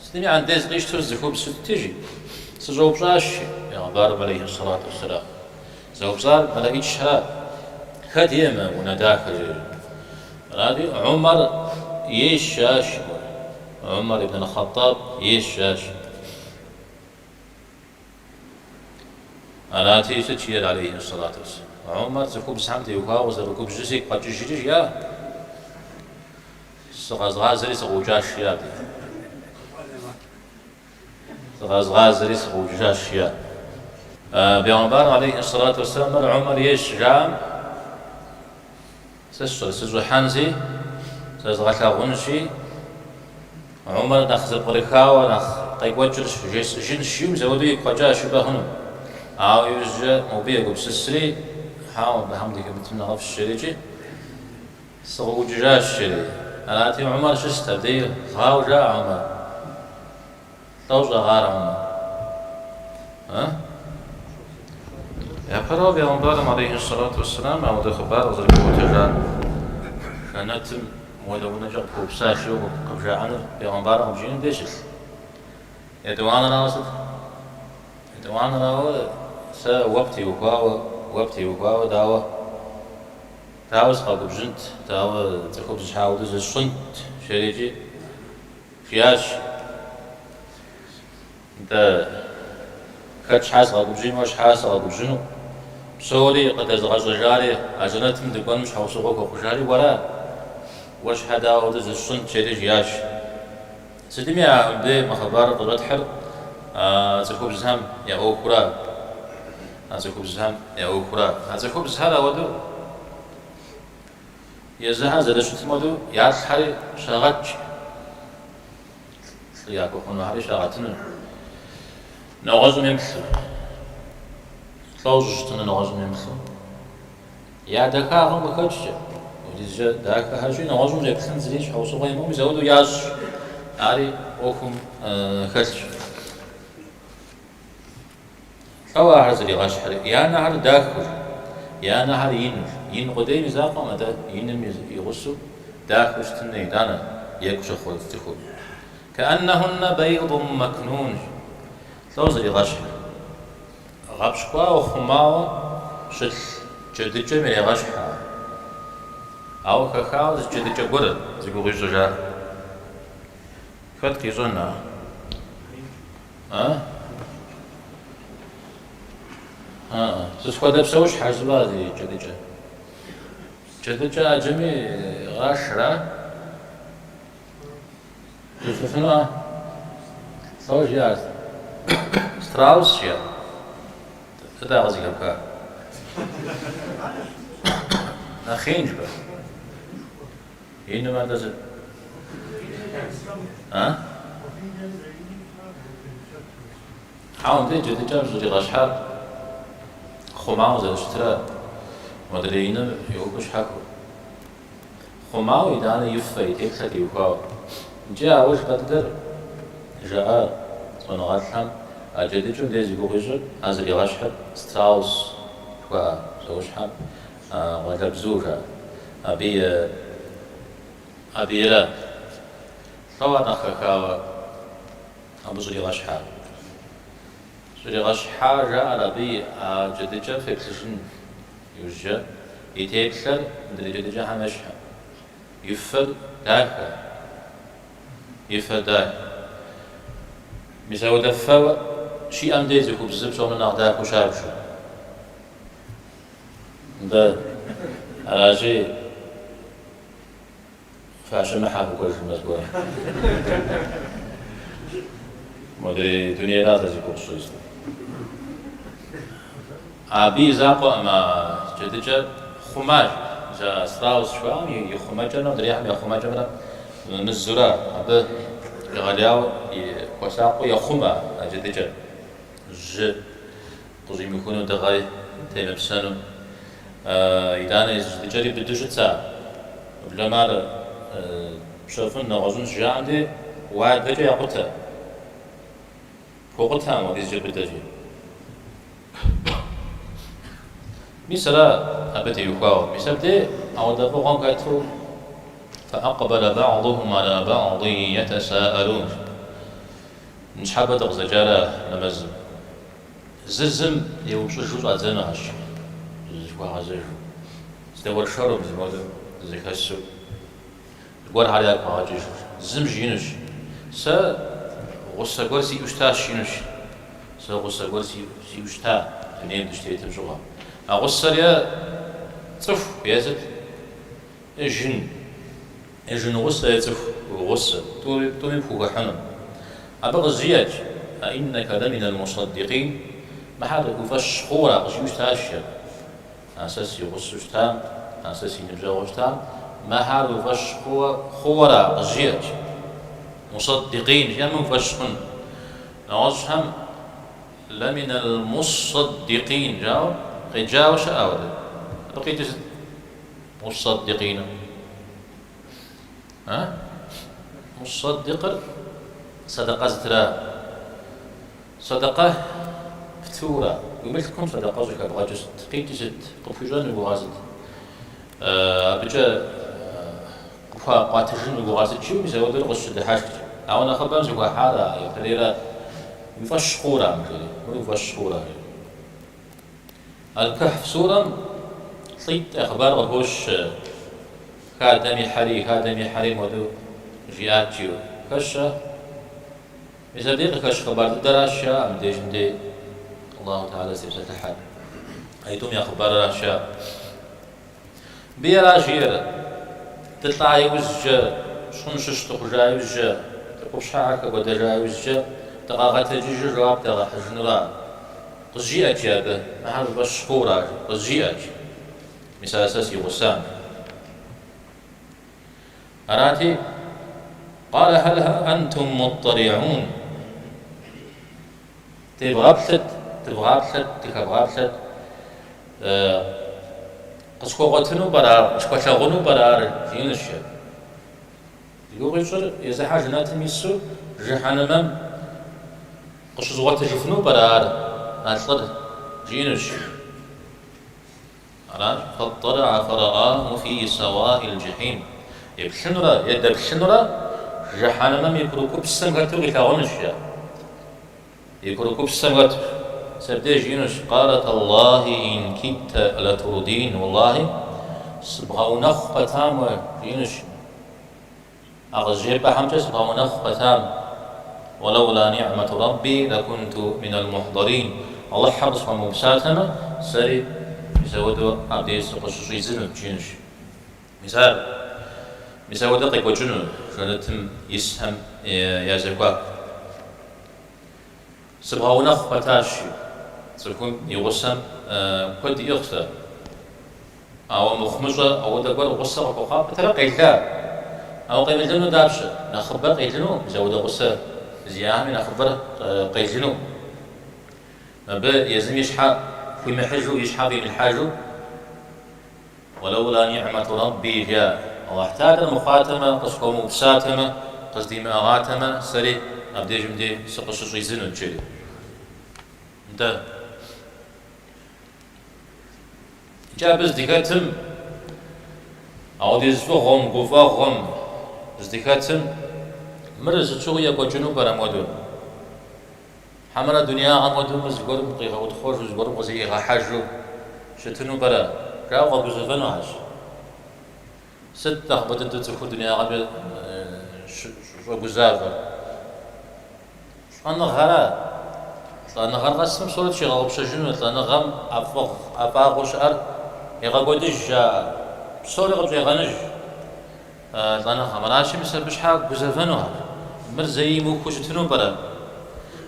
Сытми андез къищтэу зы цӏыхубз щытти, жи, сыщӏэупщӏащ, жи Бегъымбарым алейхи сэлату уэсселам. Зэупщӏар мэлэӏичхэрат. Хэт ей мы унэ дахэр, жери. Арати, Умар ейщ, жаӏащ. Умар ибн аль-Хъэттаб ейщ, жаӏащ. Арати, сыт жиӏэр алейхи сэлату уэсселам? Умар цӏыхубзхэм теухуауэ къызэрыгубжьыр сигу къэкӏыжри, жиӏа. Сыкъэзгъазэри сыкъыӏукӏащ, жиӏа абы. Сыкъэзгъазэри сыкъыӏукӏыжащ, жиӏа. Бегъымбарым алейхи сэлату уэсселам мыр Умар ейщ щыжаӏэм, сэ сщӏэрэ, сыщӏыхьэнщи, зэзгъэлъагъунщи, Умар нэхъ зэпкърыхауэ, нэхъ къекӏуэкӏыр жесӏэжынщ, жиӏэу мис апхуэдэу игу къэкӏащ жыпӏэ хъуну. Ауэ иужькӏэ мобы егупсысри, хьэуэ, мыбыхэм дыхэмытым нэхъыфӏщ, жери икӏи сыкъыӏукӏыжащ, жери. Арати, Умар щыст абдей, гъауэ жаӏэ Умар. Лӏо щӏэгъар Умар? А? Япэрауэ бегъымбарым алейхи сэлату уэсселам ауэдэ хъыбар къызэрыхуиӏуэтэжар жэнэтым мыуэдэ унэкӏэ къыпхуэупсащ жиӏэу къыбжаӏэнур бегъымбарым къыбжиӏэным деж щылъ. Етӏуанэрауэ сыт? Етӏуанэрауэ сэ уэ птеухуауэ, уэ птеухуауэ дауэ, дауэ сыкъэгубжьынт, дауэ цӏыхубз щхьа ауэдэу зысщӏынт, жери икӏи жиӏащ. Нтӏэ, хэт щхьа сыкъэгубжьын, уэ щхьа сыкъэгубжьыну? Псори къыдэзыгъэщӏэжари, а жэнэтым дыкӏуэным щхьэусыгъуэ хуэхъужари уэра? Уэ щхьа дауэ ауэдэу зысщӏынт, жери жиӏащ. Сытми а мыбдеж мы хъыбарыр къыщӏэтхьыр а цӏыхубзхэм я ӏуэхура? А цӏыхубзхэм я ӏуэхура? А цӏыхубзхэр ауэдэу езыхэр зэрыщытым хуэдэу ялӏхэри щагъэтщ. Лӏы яхуэхъунухэри щагъэтыну. Нэгъуэщӏым емыплъу. Лӏо щӏыщытыну нэгъуэщӏым емыплъу. Я дахагъэм къыхэкӏкӏэ, апхуэдизкӏэ дахэхэщи, нэгъуэщӏым щӏеплъын зыри щхьэусыгъуэ имыӏэу мис ауэдэу ящӏ. Ари ӏуэхум хэлъщ. Лӏо ахэр зригъэщхьыр, я нэхэр дахэу, я нэхэр ину. Ин къудейм и закъуэм, атӏэ иным и гъусэу дахэу щытын итӏанэ екӏу щыхъур цӏыхур. Кэӏэннэхуннэ бэйдун мэкнун. Лӏо зригъэщхьыр. Гъэпщкӏуауэ, хъумауэ щылъ джэдыкӏэм ирегъэщхь ар. Ауэ хэхауэ зы джэдыкӏэ гуэр зи гугъу ищӏыжар. Хэт къищӏэн ар? А? А, сыт хуэдэ псэущхьэ жыпӏа зи джэдыкӏэ? Джэдыкӏэ ӏэджэми гъашра? Жыфӏэфынуӏэ? Лӏо жиӏар? Страус жиӏа? Сыт ар къызыхэпха? Нэхъ ин жыпӏэ? Инымэ атӏэ сыт? А? Хьэуэ, мыбдеж джэдыкӏэм щӏригъэщхьар хъумауэ зэрыщытра, модрей иным и ӏуэхур щхьэхуэу. Хъумауэ итӏанэ и фэ, и теплъэ теухуауэ. Иджы ауэ жыпӏэ дыдэр жаӏа щӏэныгъэлӏхэм а джэдыкӏэм мыбдеж зи гугъу ищӏыр, ар зригъэщхьыр страус жыхуаӏэ псэущхьэм къуалэбзу жаӏэ. Абы и абы ира. Лӏо ар нэхъ хэхауэ абы щӏригъэщхьар. Щӏригъэщхьа жаӏэр абы и а джэдыкӏэм феплъыжын иужькӏэ и теплъэр мыдрей джэдыкӏэхэм ещхьым. И фэр дахэ. И фэр дахэ. Мис ауэдэ фэ щиӏэм дей цӏыхубзыр псом нэхъ дахэу щабжыр. Нтӏэ, аращи, фащымыхьэ фыкӏуэжмэ зыгуэр. Модрей дунейра сэ зи гугъу сщӏыр. Абы и закъуэкъым а джэдыкӏэр хъумащ. Мис а страус жыхуаӏэм и хъумэкӏэмрэ модрейхэм я хъумэкӏэмрэ мызура. Абы егъэлеяуэ хуэсакъыу ехъумэ а джэдыкӏэр. Жьы къыщӏимыхуну, дыгъэ темыпсэну. Итӏанэ езы джэдыкӏэри быдэу щытщ ар. Уеблэмэ ар пщэфӏын нэгъуэщӏын щыжаӏэм дей уадэкӏэ якъутэ. Пхуэкъутэкъым апхуэдизкӏэ быдэщи. Мис ара абы теухуауэ. Мис абдей ауэдэ фӏыгъуэм хэту фэӏэкъбэлэ бэгъдухум ала бэгъдин етесаӏэлун. Ныщхьэбэ дыкъызэджара нэмэзым. Зыр зым еупщӏыжу щӏадзэнухэщ, зыхуагъэзэжу. Здэуэршэру мис мыуэдэу зэхэсу зыгуэрхэр ягу къагъэкӏыжу. Зым жиӏэнущ, Сэ гъусэ гуэр сиӏэу щытащ, жиӏэнущ. Сэ гъусэ гуэр сиӏэу щыта дунейм дыщытетым щыгъуэ. А гъусэр е цӏыху, е сыт, е жын. Е жын гъусэ, е цӏыху гъусэ, тӏури, тӏуми пхухыхьыну. Абы къызжиӏэт, Аиннэкэ лэминэл мусэддикъин, мыхьэр уи фӏэщ хъуура, къызжиӏэу щытащ абы. А сэ си гъусэу щытам, а сэ си ныбжьэгъуу щытам, мыхьэр уи фӏэщ хъууэ, хъууэра, къызжиӏэт. Мусэддикъин жиӏэмэ уи фӏэщ хъун. Нэгъуэщӏхэм лэминэл мусэддикъин жаӏэу къеджауэ щыӏэ ауэдэ. Абы къикӏыр сыт? Мусэддикъиным. А? Мусэддикъыр сэдэкъэ зытыра. Сэдэкъэ птыура. Уи мылъкум сэдэкъэ щӏыхэбгъэкӏыр сыт? Къикӏыр сыт? Къыпхуищӏэн уи гугъэр сыт? Абыкӏэ къыпхуакъуатыжын уи гугъэр сыт? Жиӏэу мис ауэдэр къысщыдыхьэшхкӏэ. Ауэ нэхъыбэм зыхуахьар а япэрейра. Уи фӏэщ хъуура мыр жери? Мыр уи фӏэщ хъуура жери? Аль-Кэхьф сурэм лӏитӏ я хъыбар къыхощ, хадэм ихьэри, хадэм ихьэри мыуэдэу жиӏат жиӏэу. Хэщ ар? Мис абдей къыхэщ хъыбар дыдэращ жаӏэ мыбдежым дей Аллаху Тэхьэлэ зытепсэлъыхьэр. Аитӏум я хъыбарыращ жаӏэ. Мыбы аращ жиӏэр, дылӏа иужькӏэ, щӏым щыщ дыхъужа иужькӏэ, ди къупщхьэхэр хэкӏуэдэжа иужькӏэ, дыкъагъэтэджыжу жэуап дагъэхьыжынура? Къызжиӏэт, жи абы, мыхьэр уи фӏэщ хъуура? жи, къызжиӏэт, жи. Мис ар сэ си гъусам. Арати, къалэ хьэл антум муттӏэлигӏун. Девгъэплъыт, дывгъаплъэт, дыхэвгъаплъэт. Къысхуэгъуэтыну пӏэрэ ар, къысхуэлъагъуну пӏэрэ ар, жиӏэнущ жи. Зи гугъу ищӏыр езыхьэр жэнэтым ису жыхьэнэмэм къыщызгъуэтыжыфыну пӏэрэ ар, а лӏыр, жиӏэнущ. Аращ, фэттӏэлэгьэ фэрэӏаху фи сэуаӏил джэхьим. Еплъынурэ е дэплъынурэ жыхьэнэмэм и курыкупсэм хэту къилъагъунущ, жаӏэ. И курыкупсэм хэту. Мис абдеж жиӏэнущ, Къалэ тэллахи ин кидтэ лэтурдин, уэллахи, сыбгъэунэхъу пэтам уэ, жиӏэнущ. А къызжепӏэхэмкӏэ сыбгъэунэхъу пэтам, Уэлэула ниӏмэту Рэбби лэкунту минал мухьдэрин, Алыхьыр къысхуэмыупсатэмэ, сэри мис ауэдэу абдеж сыкъыщыщӏидзынут, жиӏэнущ. Мис ар, мис ауэдэ къекӏуэкӏыну жэнэтым исхэм я зэхуаку. Сыбгъэунэхъу пэтащ, жи. Цӏыхум и гъусэм куэд иӏыгъщ. Ауэ мыхъумыщӏэ ауэдэ гуэр гъусэ къыхуэхъуа пэтрэ къела. Ауэ къемылыну дапщэ? Нэхъыбэр къелыну, мис ауэдэ гъусэ зиӏахэми нэхъыбэр къелыну. Мыбы езым и щхьэ хуимыхьыжу, и щхьэ фӏимылъхьэжу, Уэлэула ниӏмэту Рэбби, жаӏэ, Алыхь Тэхьэлэр мыхъуатэмэ, къысхуэмыупсатэмэ, къыздимыӏыгъатэмэ, сэри абдежым дей сыкъыщыщӏидзынут, жери. Нтӏэ. Икӏи абы здыхэтым, ауэдиз фӏыгъуэм, гуфӏэгъуэм здыхэтым, мыр сыт щыгъуи екӏуэкӏыну пӏэрэ мыуэдэу? Хьэмэрэ дунеягъэм хуэдэу мыр зыгуэрым къигъэутхъуэжу, зыгуэрым къызэӏигъэхьэжу щытыну пӏэрэ? Жаӏэу къэгузэвэнухэщ. Сыт нэхъыбэ дыдэу цӏыхур дунеягъэмкӏэ щӏэгузавэр? Лӏэныгъэра? Лӏэныгъэр къэсмэ псори тщигъэгъупщэжыну, лӏэныгъэм ӏэфӏыгъ, ӏэфӏагъыу щыӏэр егъэкӏуэдыж, жаӏэ. Псори къыпщӏегъэныж лӏэныгъэм. Аращи, мис абы щхьа гузэвэнухэр. Мыр зэи имыухыу щытыну пӏэрэ?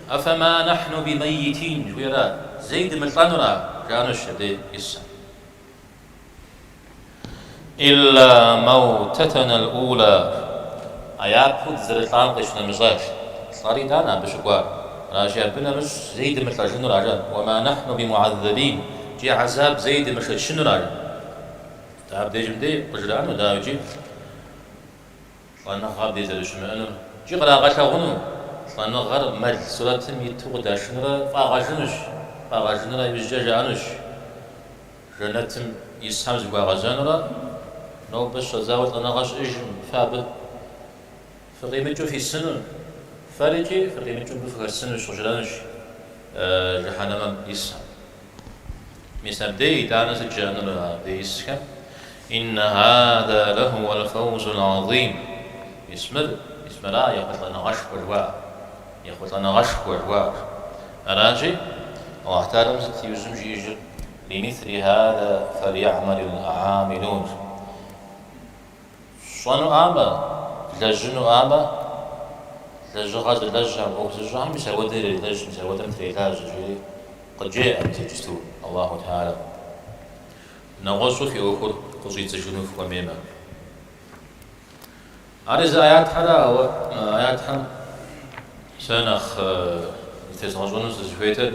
Афэма нэхьну бимэйитин, жыхуиӏэра? Зэи дымылӏэнура? жаӏэнущ абдей исхэм. Илла мэутэтэнэл ӏула, а япэу дызэрылӏам къищынэмыщӏащ. Лӏэри итӏанэ абы щыкӏуар. Аращи, абы нэмыщӏ зэи дымылӏэжынура, жаӏэ. Уэма нэхьну бимугьэззэбин, икӏи гьэзаб зэи дымышэчынура, жаӏэ. Дэ абдежым дей къыжраӏэну, дауикӏи, лӏэныгъэ абдей зэрыщымыӏэнур икӏи кърагъэлъэгъуну, лӏэныгъэр мэл сурэтым иту къыдашынурэ фӏагъэжынущ, фӏагъэжынурэ иужькӏэ жаӏэнущ. Жэнэтым исхэм зыхуагъэзэнурэ, нобэ щыщӏэдзауэ лӏэныгъэ щыӏэжым, фэ абы фыкъимыкӏыу фисыну, фэрикӏи фыкъимыкӏыу мыбы фыхэсынущ, къыжраӏэнущ жыхьэнэмэм исхэм. Мис абдей итӏанэ сыт жаӏэнур абдей исхэм? Иннэ хаза лэхууэл фэузул гьэзим. Мис мыр, мис мыра ехъулӏэныгъэшхуэ жыхуаӏэр. Ехъулӏэныгъэшхуэ жыхуаӏэр. Аращи, Алыхь Тэхьэлам сыт иужьым жиӏэжыр? Лимисли хаза фэлйэгьмэлил гьамилун. Фщӏэнуӏамэ, влэжьынуӏамэ, лэжьыгъэ зылэжьхэм, ӏуэху зыщӏэхэм мис ауэдэ ирелэжь, мис ауэдэм трелажьэ, жери къыджеӏэ мис иджысту Аллаху Тэхьэлэ. Нэгъуэщӏу фи ӏуэхур къыщӏидзыжыну фыхуэмеймэ. Ари зы аятхьэра, ауэ мы аятхьэм сэ нэхъ зытезгъэщӏэну сызыхуейтыр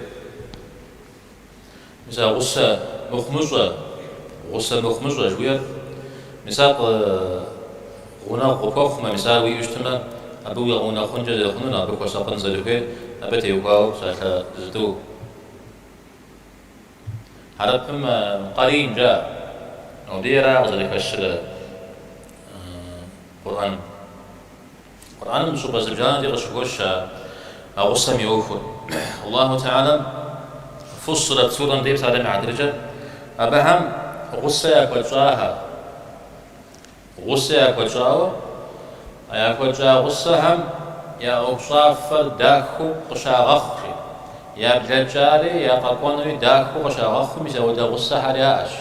мис а гъусэ мыхъумыщӏэ, гъусэ мыхъумыщӏэ жыхуиӏэр, мис ар гъунэгъу къыпхуэхъумэ, мис ар уиӏэу щытмэ, абы уигъэунэхъункӏэ зэрыхъунур, абы хуэсакъын зэрыхуейр, абы теухуауэ псалъэ зытӏу. Хьэрыпым къэрин жаӏэ, абдейра къызэрыхэщыр Къурӏэным. Къурӏэным щӏыпӏэ зыбжанэ дей къыщыхощ а гъусэм и ӏуэхур. Аллаху Тэхьэлэм Фуссилэт сурэм дей псалъэм и хьэтыркӏэ абыхэм гъусэ яхуэтщӏахэр. Гъусэ яхуэтщӏауэ, а яхуэтщӏа гъусэхэм я ӏуэхущӏафэр дахэу къыщагъэхъу, жи. Я блэкӏари, я къэкӏуэнури дахэу къыщагъэхъуу мис ауэдэ гъусэхэр яӏэщ.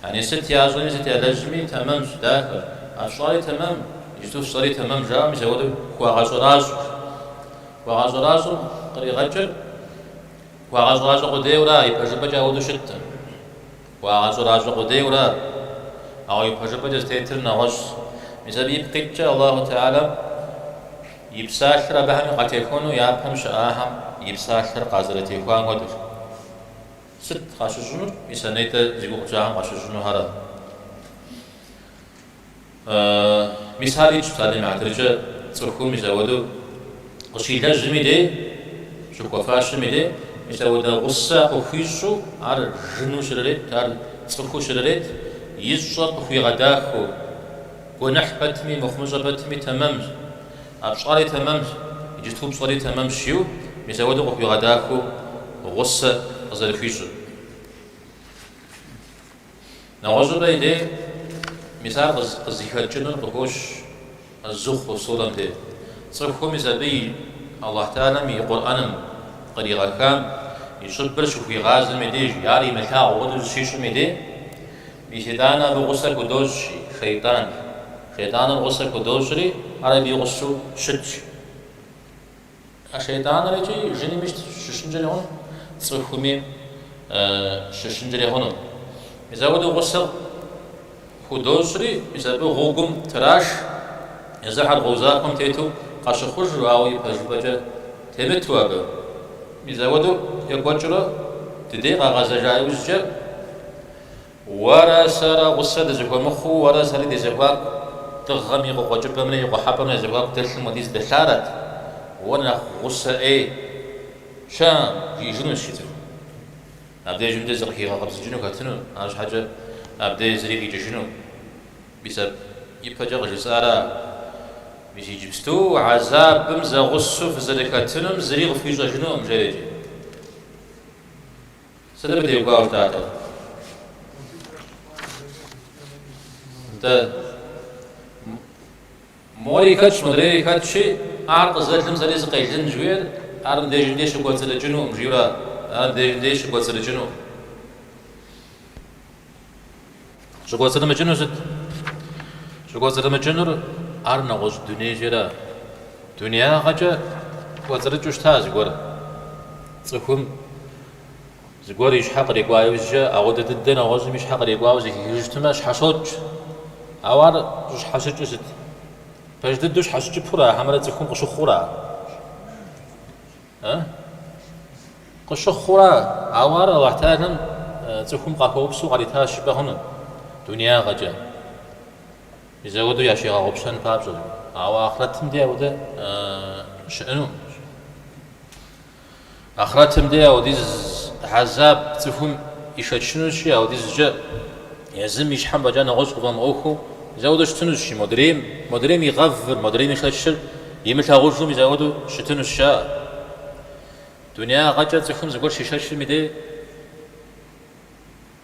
Яни сыт ящӏэми, сыт ялэжьми тэмэмщ, дахэщ. А фщӏари тэмэм, иджыту фщӏэри тэмэм жаӏэу мис ауэдэу хуагъэщӏэращӏэу. Хуагъэщӏэращӏэм къригъэкӏыр хуагъэщӏэращӏэ къудейуэра, ипэжыпӏэкӏэ ауэдэу щыткъым. Хуагъэщӏэращӏэ къудейуэра, ауэ ипэжыпӏэкӏэ зытетыр нэгъуэщӏщ. Мис абы ипкъ иткӏэ Аллаху Тэхьэлэм и псалъэр абыхэми къатехуэну япэм щыӏахэм и псалъэр къазэрытехуам хуэдэщ. Сыт къащыщӏынур? Мис а нетӏэ зи гугъу тщӏахэм къащыщӏынухэр. Мис ар итщ псалъэм и хьэтыркӏэ цӏыхум мис ауэдэу къыщилэжьым и дей, щыхуэфащэм и дей, мис ауэдэ гъусэ къыхуищӏу ар жыну щрырет, ар цӏыхуу щрырет, ищӏэр къыхуигъэдахэу, гуэныхь пэтми, мыхъумыщӏэ пэтми тэмэмщ, а пщӏари тэмэмщ, иджыту пщӏэри тэмэмщ жиӏэу, мис ауэдэу къыхуигъэдахэу гъусэ къызэрыхуищӏыр. Нэгъуэщӏыпӏэ и дей мис ар къызыхэкӏынур къыхощ Зухруф сурэм дей. Цӏыхум мис абы и Аллахь Тэхьэлэм и Къурӏэным къригъэхам и щӏыбыр щыхуигъазэм и деж, ар имылъагъу хуэдэу зыщищӏым и дей, мис итӏанэ абы гъусэ худощӏ шейтӏан. Шейтӏаныр гъусэ худощӏри, ар абы и гъусэу щытщ. А шейтӏаныр икӏи жынми щыщынкӏэри хъуну, цӏыхуми щыщынкӏэри хъуну. Мис апхуэдэу гъусэ худощӏри, мис абы гъуэгум траш, езыхэр гъуэгу захуэм тету къащыхъужу, ауэ ипэжыпӏэкӏэ темыту абы. Мис апхуэдэу екӏуэкӏыурэ дыдей къагъэзэжа иужькӏэ, Уэрэ сэрэ гъусэ дызэхуэмыхъуу, уэрэ сэри ди зэхуаку дыгъэм и къыкъуэкӏыпӏэмрэ и къухьэпӏэмрэ я зэхуаку дэлъым хуэдиз дэлъарэт, уэ нэхъ гъусэ ӏей щыӏэкъым, жиӏэжынущ жи цӏыхум. Абдежым дей зыкъыхигъэкъэбзыкӏыну хэтыну, арщхьэкӏэ абдей зыри къикӏыжынукъым. Мис а ипэкӏэ къыжысӏара, мис иджыпсту гьэзабым зэгъусэу фызэрыхэтынум зыри къыфхуищӏэжынукъым, жери икӏи. Сыт абы теухуауэ щытатэр? Нтӏэ, мори хэтщ, модрейри хэтщи, ар къызэлым сэри сыкъелын жыхуиӏэр, ар мыбдежым дей щыкӏуэцӏрыкӏынукъым, жиӏэурэ, ар мыбдежым дей щыкӏуэцӏрыкӏынукъым. Щӏыкӏуэцӏрымыкӏынур сыт? Щӏыкӏуэцӏрымыкӏынур ар нэгъуэщӏ дунейщира? Дунеягъэкӏэ кӏуэцӏрыкӏыу щыта зыгуэр? Цӏыхум зыгуэр и щхьэ кърикӏуа иужькӏэ, ауэдэ дыдэ нэгъуэщӏым и щхьэ кърикӏуауэ зэхихыжу щытмэ, щхьэщокӏ. Ауэ ар щӏыщхьэщыкӏыр сыт? Пэж дыдэу щхьэщыкӏыпура, хьэмэрэ цӏыхум къыщыхъура? Къыщыхъура, ауэ ар Алыхь Тэхьэлэм цӏыхум къахуэупсэу къаритащ жыпӏэ хъуну, дунеягъэкӏэ. Мис ауэдэу ящигъэгъупщэн папщӏэ. Ауэ ахърэтым дей ауэдэ щыӏэнукъым. Ахърэтым дей ауэдиз хьэзаб цӏыхум ишэчынущи, ауэдизкӏэ езым и щхьэм фӏэкӏа нэгъуэщӏ къыфӏэмыӏуэхуу, мис ауэдэу щытынущ, модрейм, модрейм игъэвыр, модрейм ишэчыр имылъагъужу мис ауэдэу щытынущ, жаӏэ. Дунеягъэкӏэ цӏыхум зыгуэр щишэчым и дей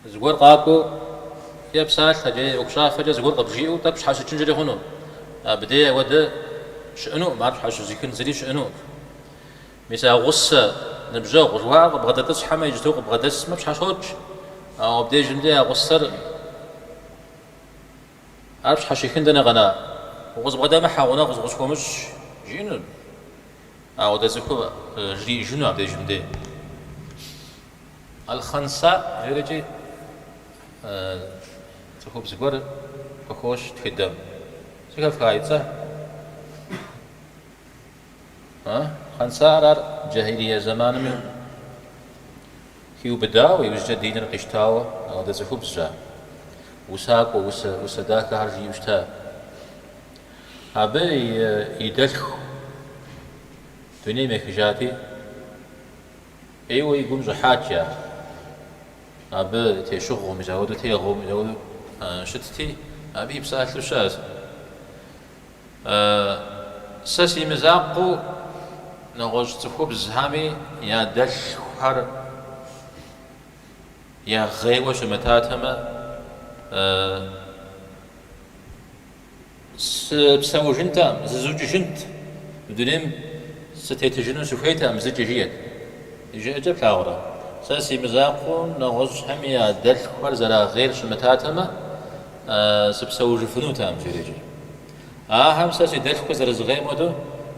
зыгуэр къакӏуэу е псалъэкӏэ, е ӏуэхущӏафэкӏэ зыгуэр къыбжиӏэу тӏэкӏу щхьэщыкӏынкӏэри хъуну. Абдей ауэдэ щыӏэнукъым, ар щхьэщызыхын зыри щыӏэнукъым. Мис а гъусэ, ныбжьэгъу жыхуаӏэр къыбгъэдэтӏысхьэмэ, иджыту къыбгъэдэсмэ, пщхьэщокӏ. Ауэ абдежым дей а гъусэр. Ар пщхьэщихын дэнэ къэна? Укъызбгъэдэмыхьэ, гъунэгъу зыкъысхуомыщӏ, жиӏэну. Ауэдэ цӏыхур жриӏэжыну абдежым дей. Аль-Хъэнса жерикӏи цӏыхубз гуэр къыхощ тхыдэм. Зэхэфха и цӏэ? Хъэнсар ар джахилие зэманми хиубыдауэ, иужькӏэ диныр къищтауэ ауэдэ цӏыхубзщ ар. Усакӏуэ, усэ, усэ дахэхэр жиӏэу щыта. Абы и дэлъху дунейм ехыжати, ӏейуэ и гум щӏыхьат жаӏэ. Абы тещыгъуэу, мис ауэдэу тегъыу, мис ауэдэу щытти, абы и псалъэу щыӏэщ. Сэ си мызакъуэу нэгъуэщӏ цӏыхубзхэми я дэлъхухэр ягъейуэ щымытатэмэ, сыпсэужынтэкъым, зызукӏыжынт, мы дунейм сытетыжыну сыхуейтэкъым зыкӏи, жиӏэт. И жыӏэкӏэ плъагъурэ? Сэ си мызакъуэу нэгъуэщӏхэми я дэлъхухэр зэрагъейр щымытатэмэ, Сыпсэужыфынутэкъым, жерикӏи. Ахэм сэ си дэлъхур зэрызгъейм хуэдэу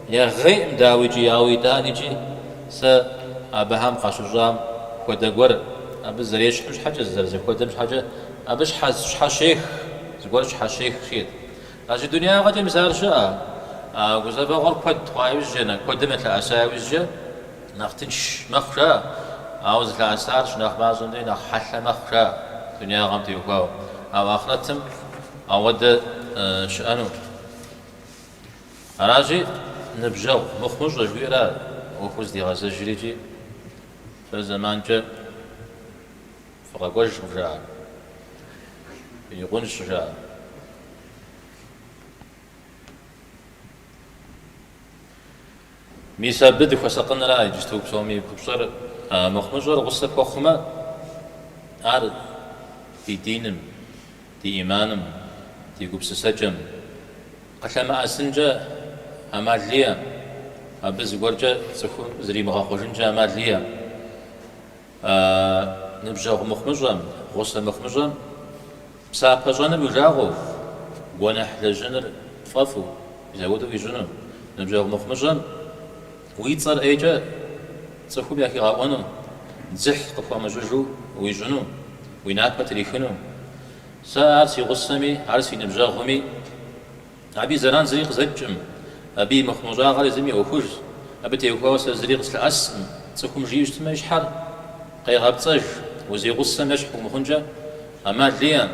ягъейкъым, дауикӏи, ауэ итӏаникӏи сэ абыхэм къащыщӏам хуэдэ гуэр, абы зэрещхьым щхьэкӏэ, зэрызэхуэдэм щхьэкӏэ, абы щхьэщех, зыгуэр щхьэщех, жиӏэт. Аращи, дунеягъэкӏэ мис ар щыӏэ, а гузэвэгъуэр куэд хъуа иужькӏэ, куэдым ялъэӏэса иужькӏэ, Нэхъ тынш мэхъу, жаӏэ, ауэ зылъэӏэсар щынэхъ мащӏэм дей нэхъ хьэлъэ мэхъу, жаӏэ, дунеягъэм теухуауэ. Ауэ ахърэтым ауэдэ щыӏэну. Аращи, ныбжьэгъу мыхъумыщӏэ жыхуиӏэра ӏуэхур здигъэзэжыр икӏи фэ зэманкӏэ фыкъэкӏуэж къывжаӏэ, ирикъунщ жаӏэ. Мис абы дыхуэсакъынра иджысту псоми и купщӏэр, мыхъумыщӏэр гъусэ пхуэхъумэ, ар ди диным, ди ӏиманым, ди гупсысэкӏэм къылъэмыӏэсынкӏэ ӏэмал иӏэм, абы зыгуэркӏэ цӏыхум зримыгъэхъуэжынкӏэ ӏэмал иӏэм. Ныбжьэгъу мыхъумыщӏэм, гъусэ мыхъумыщӏэм псапэ щӏэныр уи жагъуэу, гуэныхь лэжьыныр пфӏэфӏу, мис ауэдэу уищӏыну. Ныбжьэгъу мыхъумыщӏэм уи цӏэр ӏейкӏэ цӏыхум яхигъэӏуэну, дзыхь къыпхуамыщӏыжу уищӏыну, уи напэ трихыну. Сэ ар си гъусэми, ар си ныбжьэгъуми, Абы и зэран зыри къызэкӏкъым, абы и мыхъумыщӏагъэр езым и ӏуэхужщ, абы теухуауэ сэ зыри къыслъэӏэскъым, цӏыхум жиӏэу щытмэ, и щхьэр къегъэпцӏэж, узигъусэм ещхь умыхъункӏэ ӏэмал иӏэм,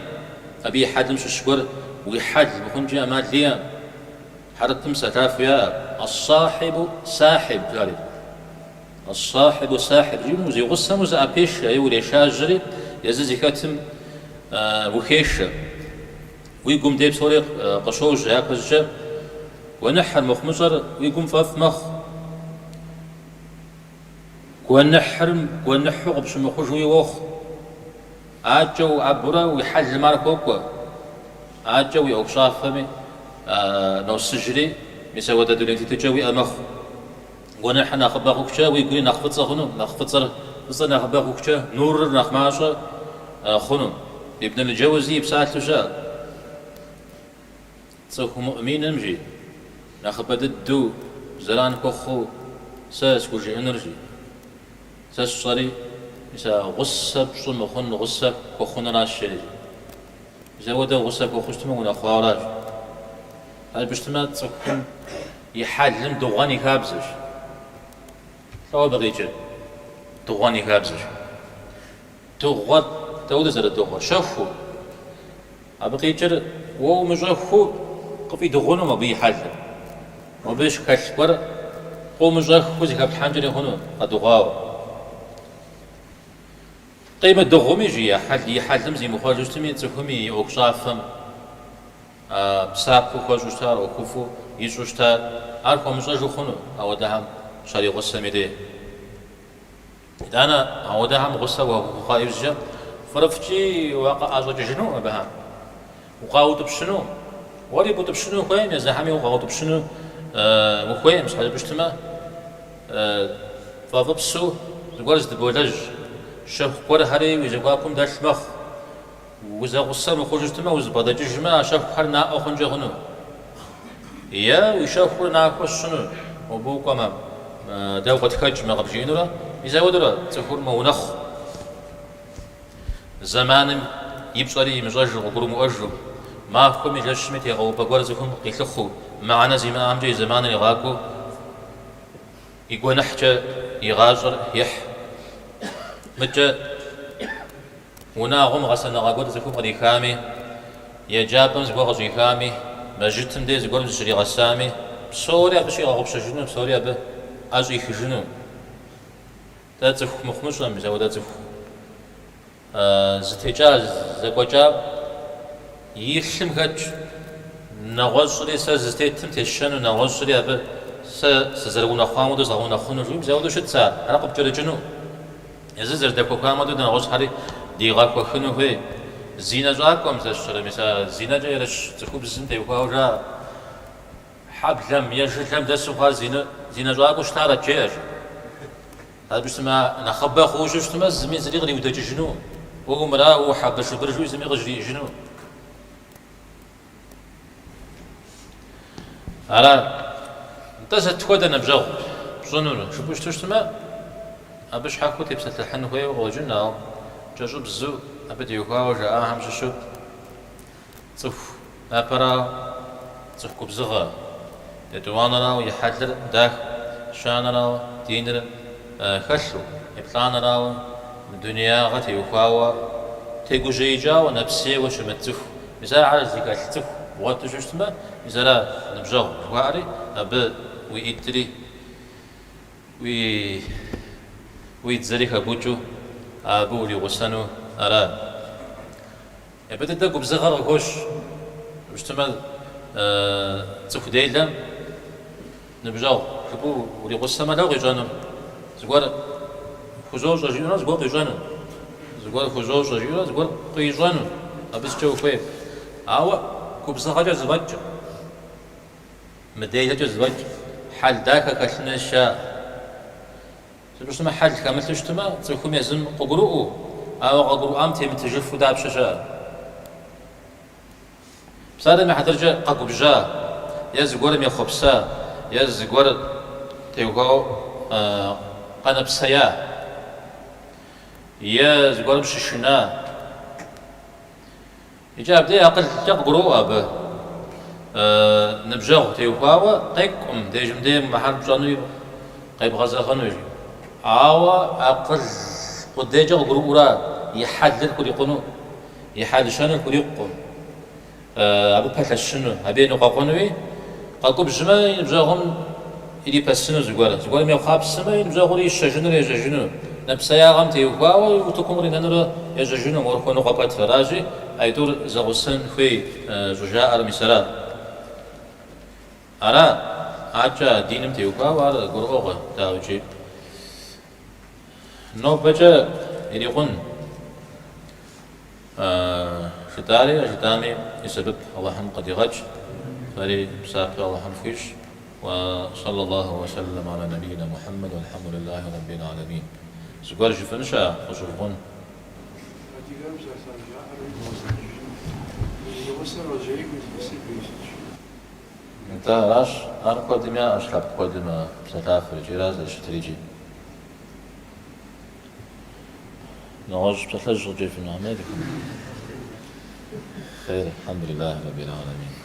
абы и хьэлым щыщ гуэр уи хьэл мыхъункӏи ӏэмал иӏэм. Хьэрыпым псэлъафэу яӏэр, Ас-сахибу сахиб, жари. Ас-сахибу сахиб жиӏэм узигъусэм узыӏэпешэ е урешажьэри, езыр зыхэтым ухешэ. Уи гум дей псори къыщожьэ япэщӏыкӏэ, гуэныхьыр, мыхъумыщӏэр уи гум фӏэфӏ мэхъу. Гуэныхьыр гуэныхьу къыпщымыхъужуи уохъу. Акӏэ уӏэбурэ уи хьэлым ар хуокӏуэ. Акӏэ уи ӏуэхущӏафэми носыжри, мис ауэдэ дуней тетыкӏэ уиӏэ мэхъу. Гуэныхьыр нэхъыбэ хъухукӏэ уи гури нэхъ фӏыцӏэ хъуну, нэхъ фӏыцӏэр фӏыцӏэр нэхъыбэ хъухукӏэ нурыр нэхъ мащӏэ хъуну. Ибн аль-Джэузи и псалъэу щыӏэ. Цӏыху муӏминым, жи, нэхъыбэ дыдэу зэран хуэхъуу сэ схужыӏэнур, жи. Сэ сщӏэри, мис а гъусэ пщӏы мыхъун гъусэ хуэхъуныращ, жери. Мис ауэдэ гъусэ хуэхъуу щытмэ, унэхъуауэращ. Абы щытмэ, цӏыхум и хьэлым дыгъуэн и хабзэщ. Лӏо абы къикӏыр? Дыгъуэн и хабзэщ. Дыгъуэр дауэдэ зэрыдыгъуэр? Щэхуу. Абы къикӏыр уэ умыщӏэххэу къыфӏидыгъуну абы и хьэлыр. Абы хэлъ гуэр къыумыщӏэххэу зыхэплъхьэнкӏэри хъуну, къэдыгъуауэ. Къимыдыгъуми, жи, и хьэлым зимыхъуэжу щытми, цӏыхум и ӏуэхущӏафэм псапэу хуэщӏу щытар, ӏуэхуфӏу ищӏу щытар, ар хуэмыщӏэжу хъуну ауэдэхэм щаригъусэм и дей. Итӏанэ ауэдэхэм гъусэ уахуэхъуа иужькӏэ фӏырыфӏкӏи уакъыӏэщӏэкӏыжынукъым абыхэм, укъаутӏыпщыну. Уэри бутӏыпщыну ухуейкъым, езыхэми укъаутӏыпщыну ухуейкъым, щхьэ жыпӏэу щытмэ, фӏэфӏыпсу зыгуэр зыдыболэжь, щэху гуэрхэри уи зэхуакум дэлъ мэхъу. Узэгъусэ мыхъужу щытмэ, узыбгъэдэкӏыжмэ, а щэхухэр наӏуэ хъункӏэ хъуну. Е уи щэхур нахуэ сщӏыну, мобы укӏуэмэ, дэ укъытхэкӏмэ къыбжиӏэнурэ, мис апхуэдэурэ цӏыхур мэунэхъу. Зэманым и пщӏэри имыщӏэжу, къыгурымыӏуэжу, махуэми жэщми тегъэупӏэ гуэр цӏыхум къилъыхъуу, мыхьэнэ зимыӏэмкӏэ и зэманыр игъакӏуэу, и гуэныхькӏэ и гъащӏэр ехь. Мыдкӏэ унагъуэм гъэсэныгъэ гуэр цӏыхум кърихами, еджапӏэм зыгуэр къыщӏихами, мэжджытым дей зыгуэрым зыщригъэсами, псори абы щигъэгъупщэжыну, псори абы ӏэщӏихыжыну. Дэ цӏыху мыхъумыщӏэм, мис апхуэдэ цӏыху зытекӏа, зэкӏуэкӏа и лъым хэтщ. Нэгъуэщӏри сэ зытетым тесшэну, нэгъуэщӏри абы сэ сызэрыунэхъуам хуэдэу згъэунэхъуну жиӏэу, мис апхуэдэу щытщ ар, ар къыпкӏэрыкӏыну. Езыр зэрыдэхуэхам хуэдэу дэ нэгъуэщӏхэри дигъэхуэхыну хуей. Зинэ щӏакӏуэм, сэ сщӏэрэ, мис а зинэкӏэ ерыщ цӏыхубзым теухуауэ жаӏэ. Хьэблэм е жылэм дэсу хъуар зинэ щӏакӏуэу щытарэт, жеӏэ жи. Абы щытмэ, нэхъыбэ хъууэ щытмэ, зыми зыри къриудэкӏыжыну, уэ умыра, уэ ухьэбыршыбыр жиӏэу зыми къыжриӏэжыну. Ара, нтӏэ сыт хуэдэ ныбжьэгъу пщӏынур жыпӏэу щыту щытмэ, абы щхьэхуэу тепсэлъыхьын хуейуэ къыщӏэкӏын, ауэ кӏэщӏыбзэу абы теухуауэ жаӏахэм щыщу Цӏыху япэрауэ, цӏыху губзыгъэ, етӏуанэрауэ, и хьэлыр дахэу, щанэрауэ, диныр хэлъу, еплӏанэрауэ, мы дунеягъэ теухуауэ тегужьеикӏауэ, нэпсейуэ щымыт цӏыху. Мис ахэр зыхэлъ цӏыху бгъуэту щытмэ, мис ара ныбжьэгъу жыхуаӏэри, абы уи ӏитӏри, уи дзэри хэбукӏыу абы уригъусэну ара. Абы дыдэ губзыгъэр къыхощ. Щытмэ, цӏыху делэм ныбжьэгъу жыпӏэу уригъусэмэ, лэу къищӏэнур? Зыгуэр хузощӏэ жиӏэурэ зыгуэр къищӏэну. Зыгуэр хузощӏэ жиӏэурэ зыгуэр къищӏэну. Абы сыткӏэ ухуей? Ауэ губзыгъэкӏэ зэфӏэкӏ, мыделэкӏэ зэфӏэкӏ, хьэл дахэ хэлъын хуейщ жаӏэ. Сыту щытмэ, хьэл хэмылъу щытмэ, цӏыхум езым къыгурыӏуэу, ауэ къыгурыӏуам темытыжыфу дапщэ щыӏэ? Псалъэм и хьэтыркӏэ къэгубжьа, е зыгуэрым ехъуэпса, е зыгуэр теухуауэ къэнэпсея, е зыгуэрым щышына. Иджы абдей акъылкӏэ къыгуроӏуэ абы ныбжьэгъу теухуауэ къекӏукъым, дежым дей мыхьэр пщӏэнуи къебгъэзэгъыну жи. Ауэ акъыл къудейкӏэ къыгурыӏуэурэ и хьэлыр хурикъуну, и хьэл-щэныр хурикъукъым, абы пэлъэщыну, абы еныкъуэкъунуи, къэгубжьмэ и ныбжьэгъум ирипэсыну зыгуэр, зыгуэрым ехъуапсэмэ и ныбжьэгъур ищэжынурэ ежьэжыну, нэпсеягъэм теухуауэ утыкум къринэнурэ ежьэжыну, мор хуэныкъуэ пэтрэ. Аращи, аитӏур зэгъусэн хуей щӏыжаӏэр мис ара. Ара, адэкӏэ диным теухуауэ ар гурыӏуэгъуэ, дауикӏи. Нобэкӏэ ирикъун жытӏари, а жытӏами и сэбэп Алыхьым къыдигъэкӏ, фэри псапэ Алыхьым фхуищӏ. Уа саллаллаху уа саллам аля набийна Мухьэммэд уалхьэмду лиллахи раббил аламин. Зыгуэр жыфӏэн щыӏэ, къыщӏывгъун? Адыгэм псалъэжь жаӏэри бгъэзэжыну. Уи гъусэр гъэжьейм илъэсыр бейсытщ. Нтӏэ, аращ, ар куэдым яӏэщ, лъэпкъ куэдым а псэлъафэр икӏи ара зэрыщытыр икӏи. Нэгъуэщӏ псалъэжь къыджефӏэну хуэмейхэм. Хъейр, алхьэмдулиллахи раббил аламин.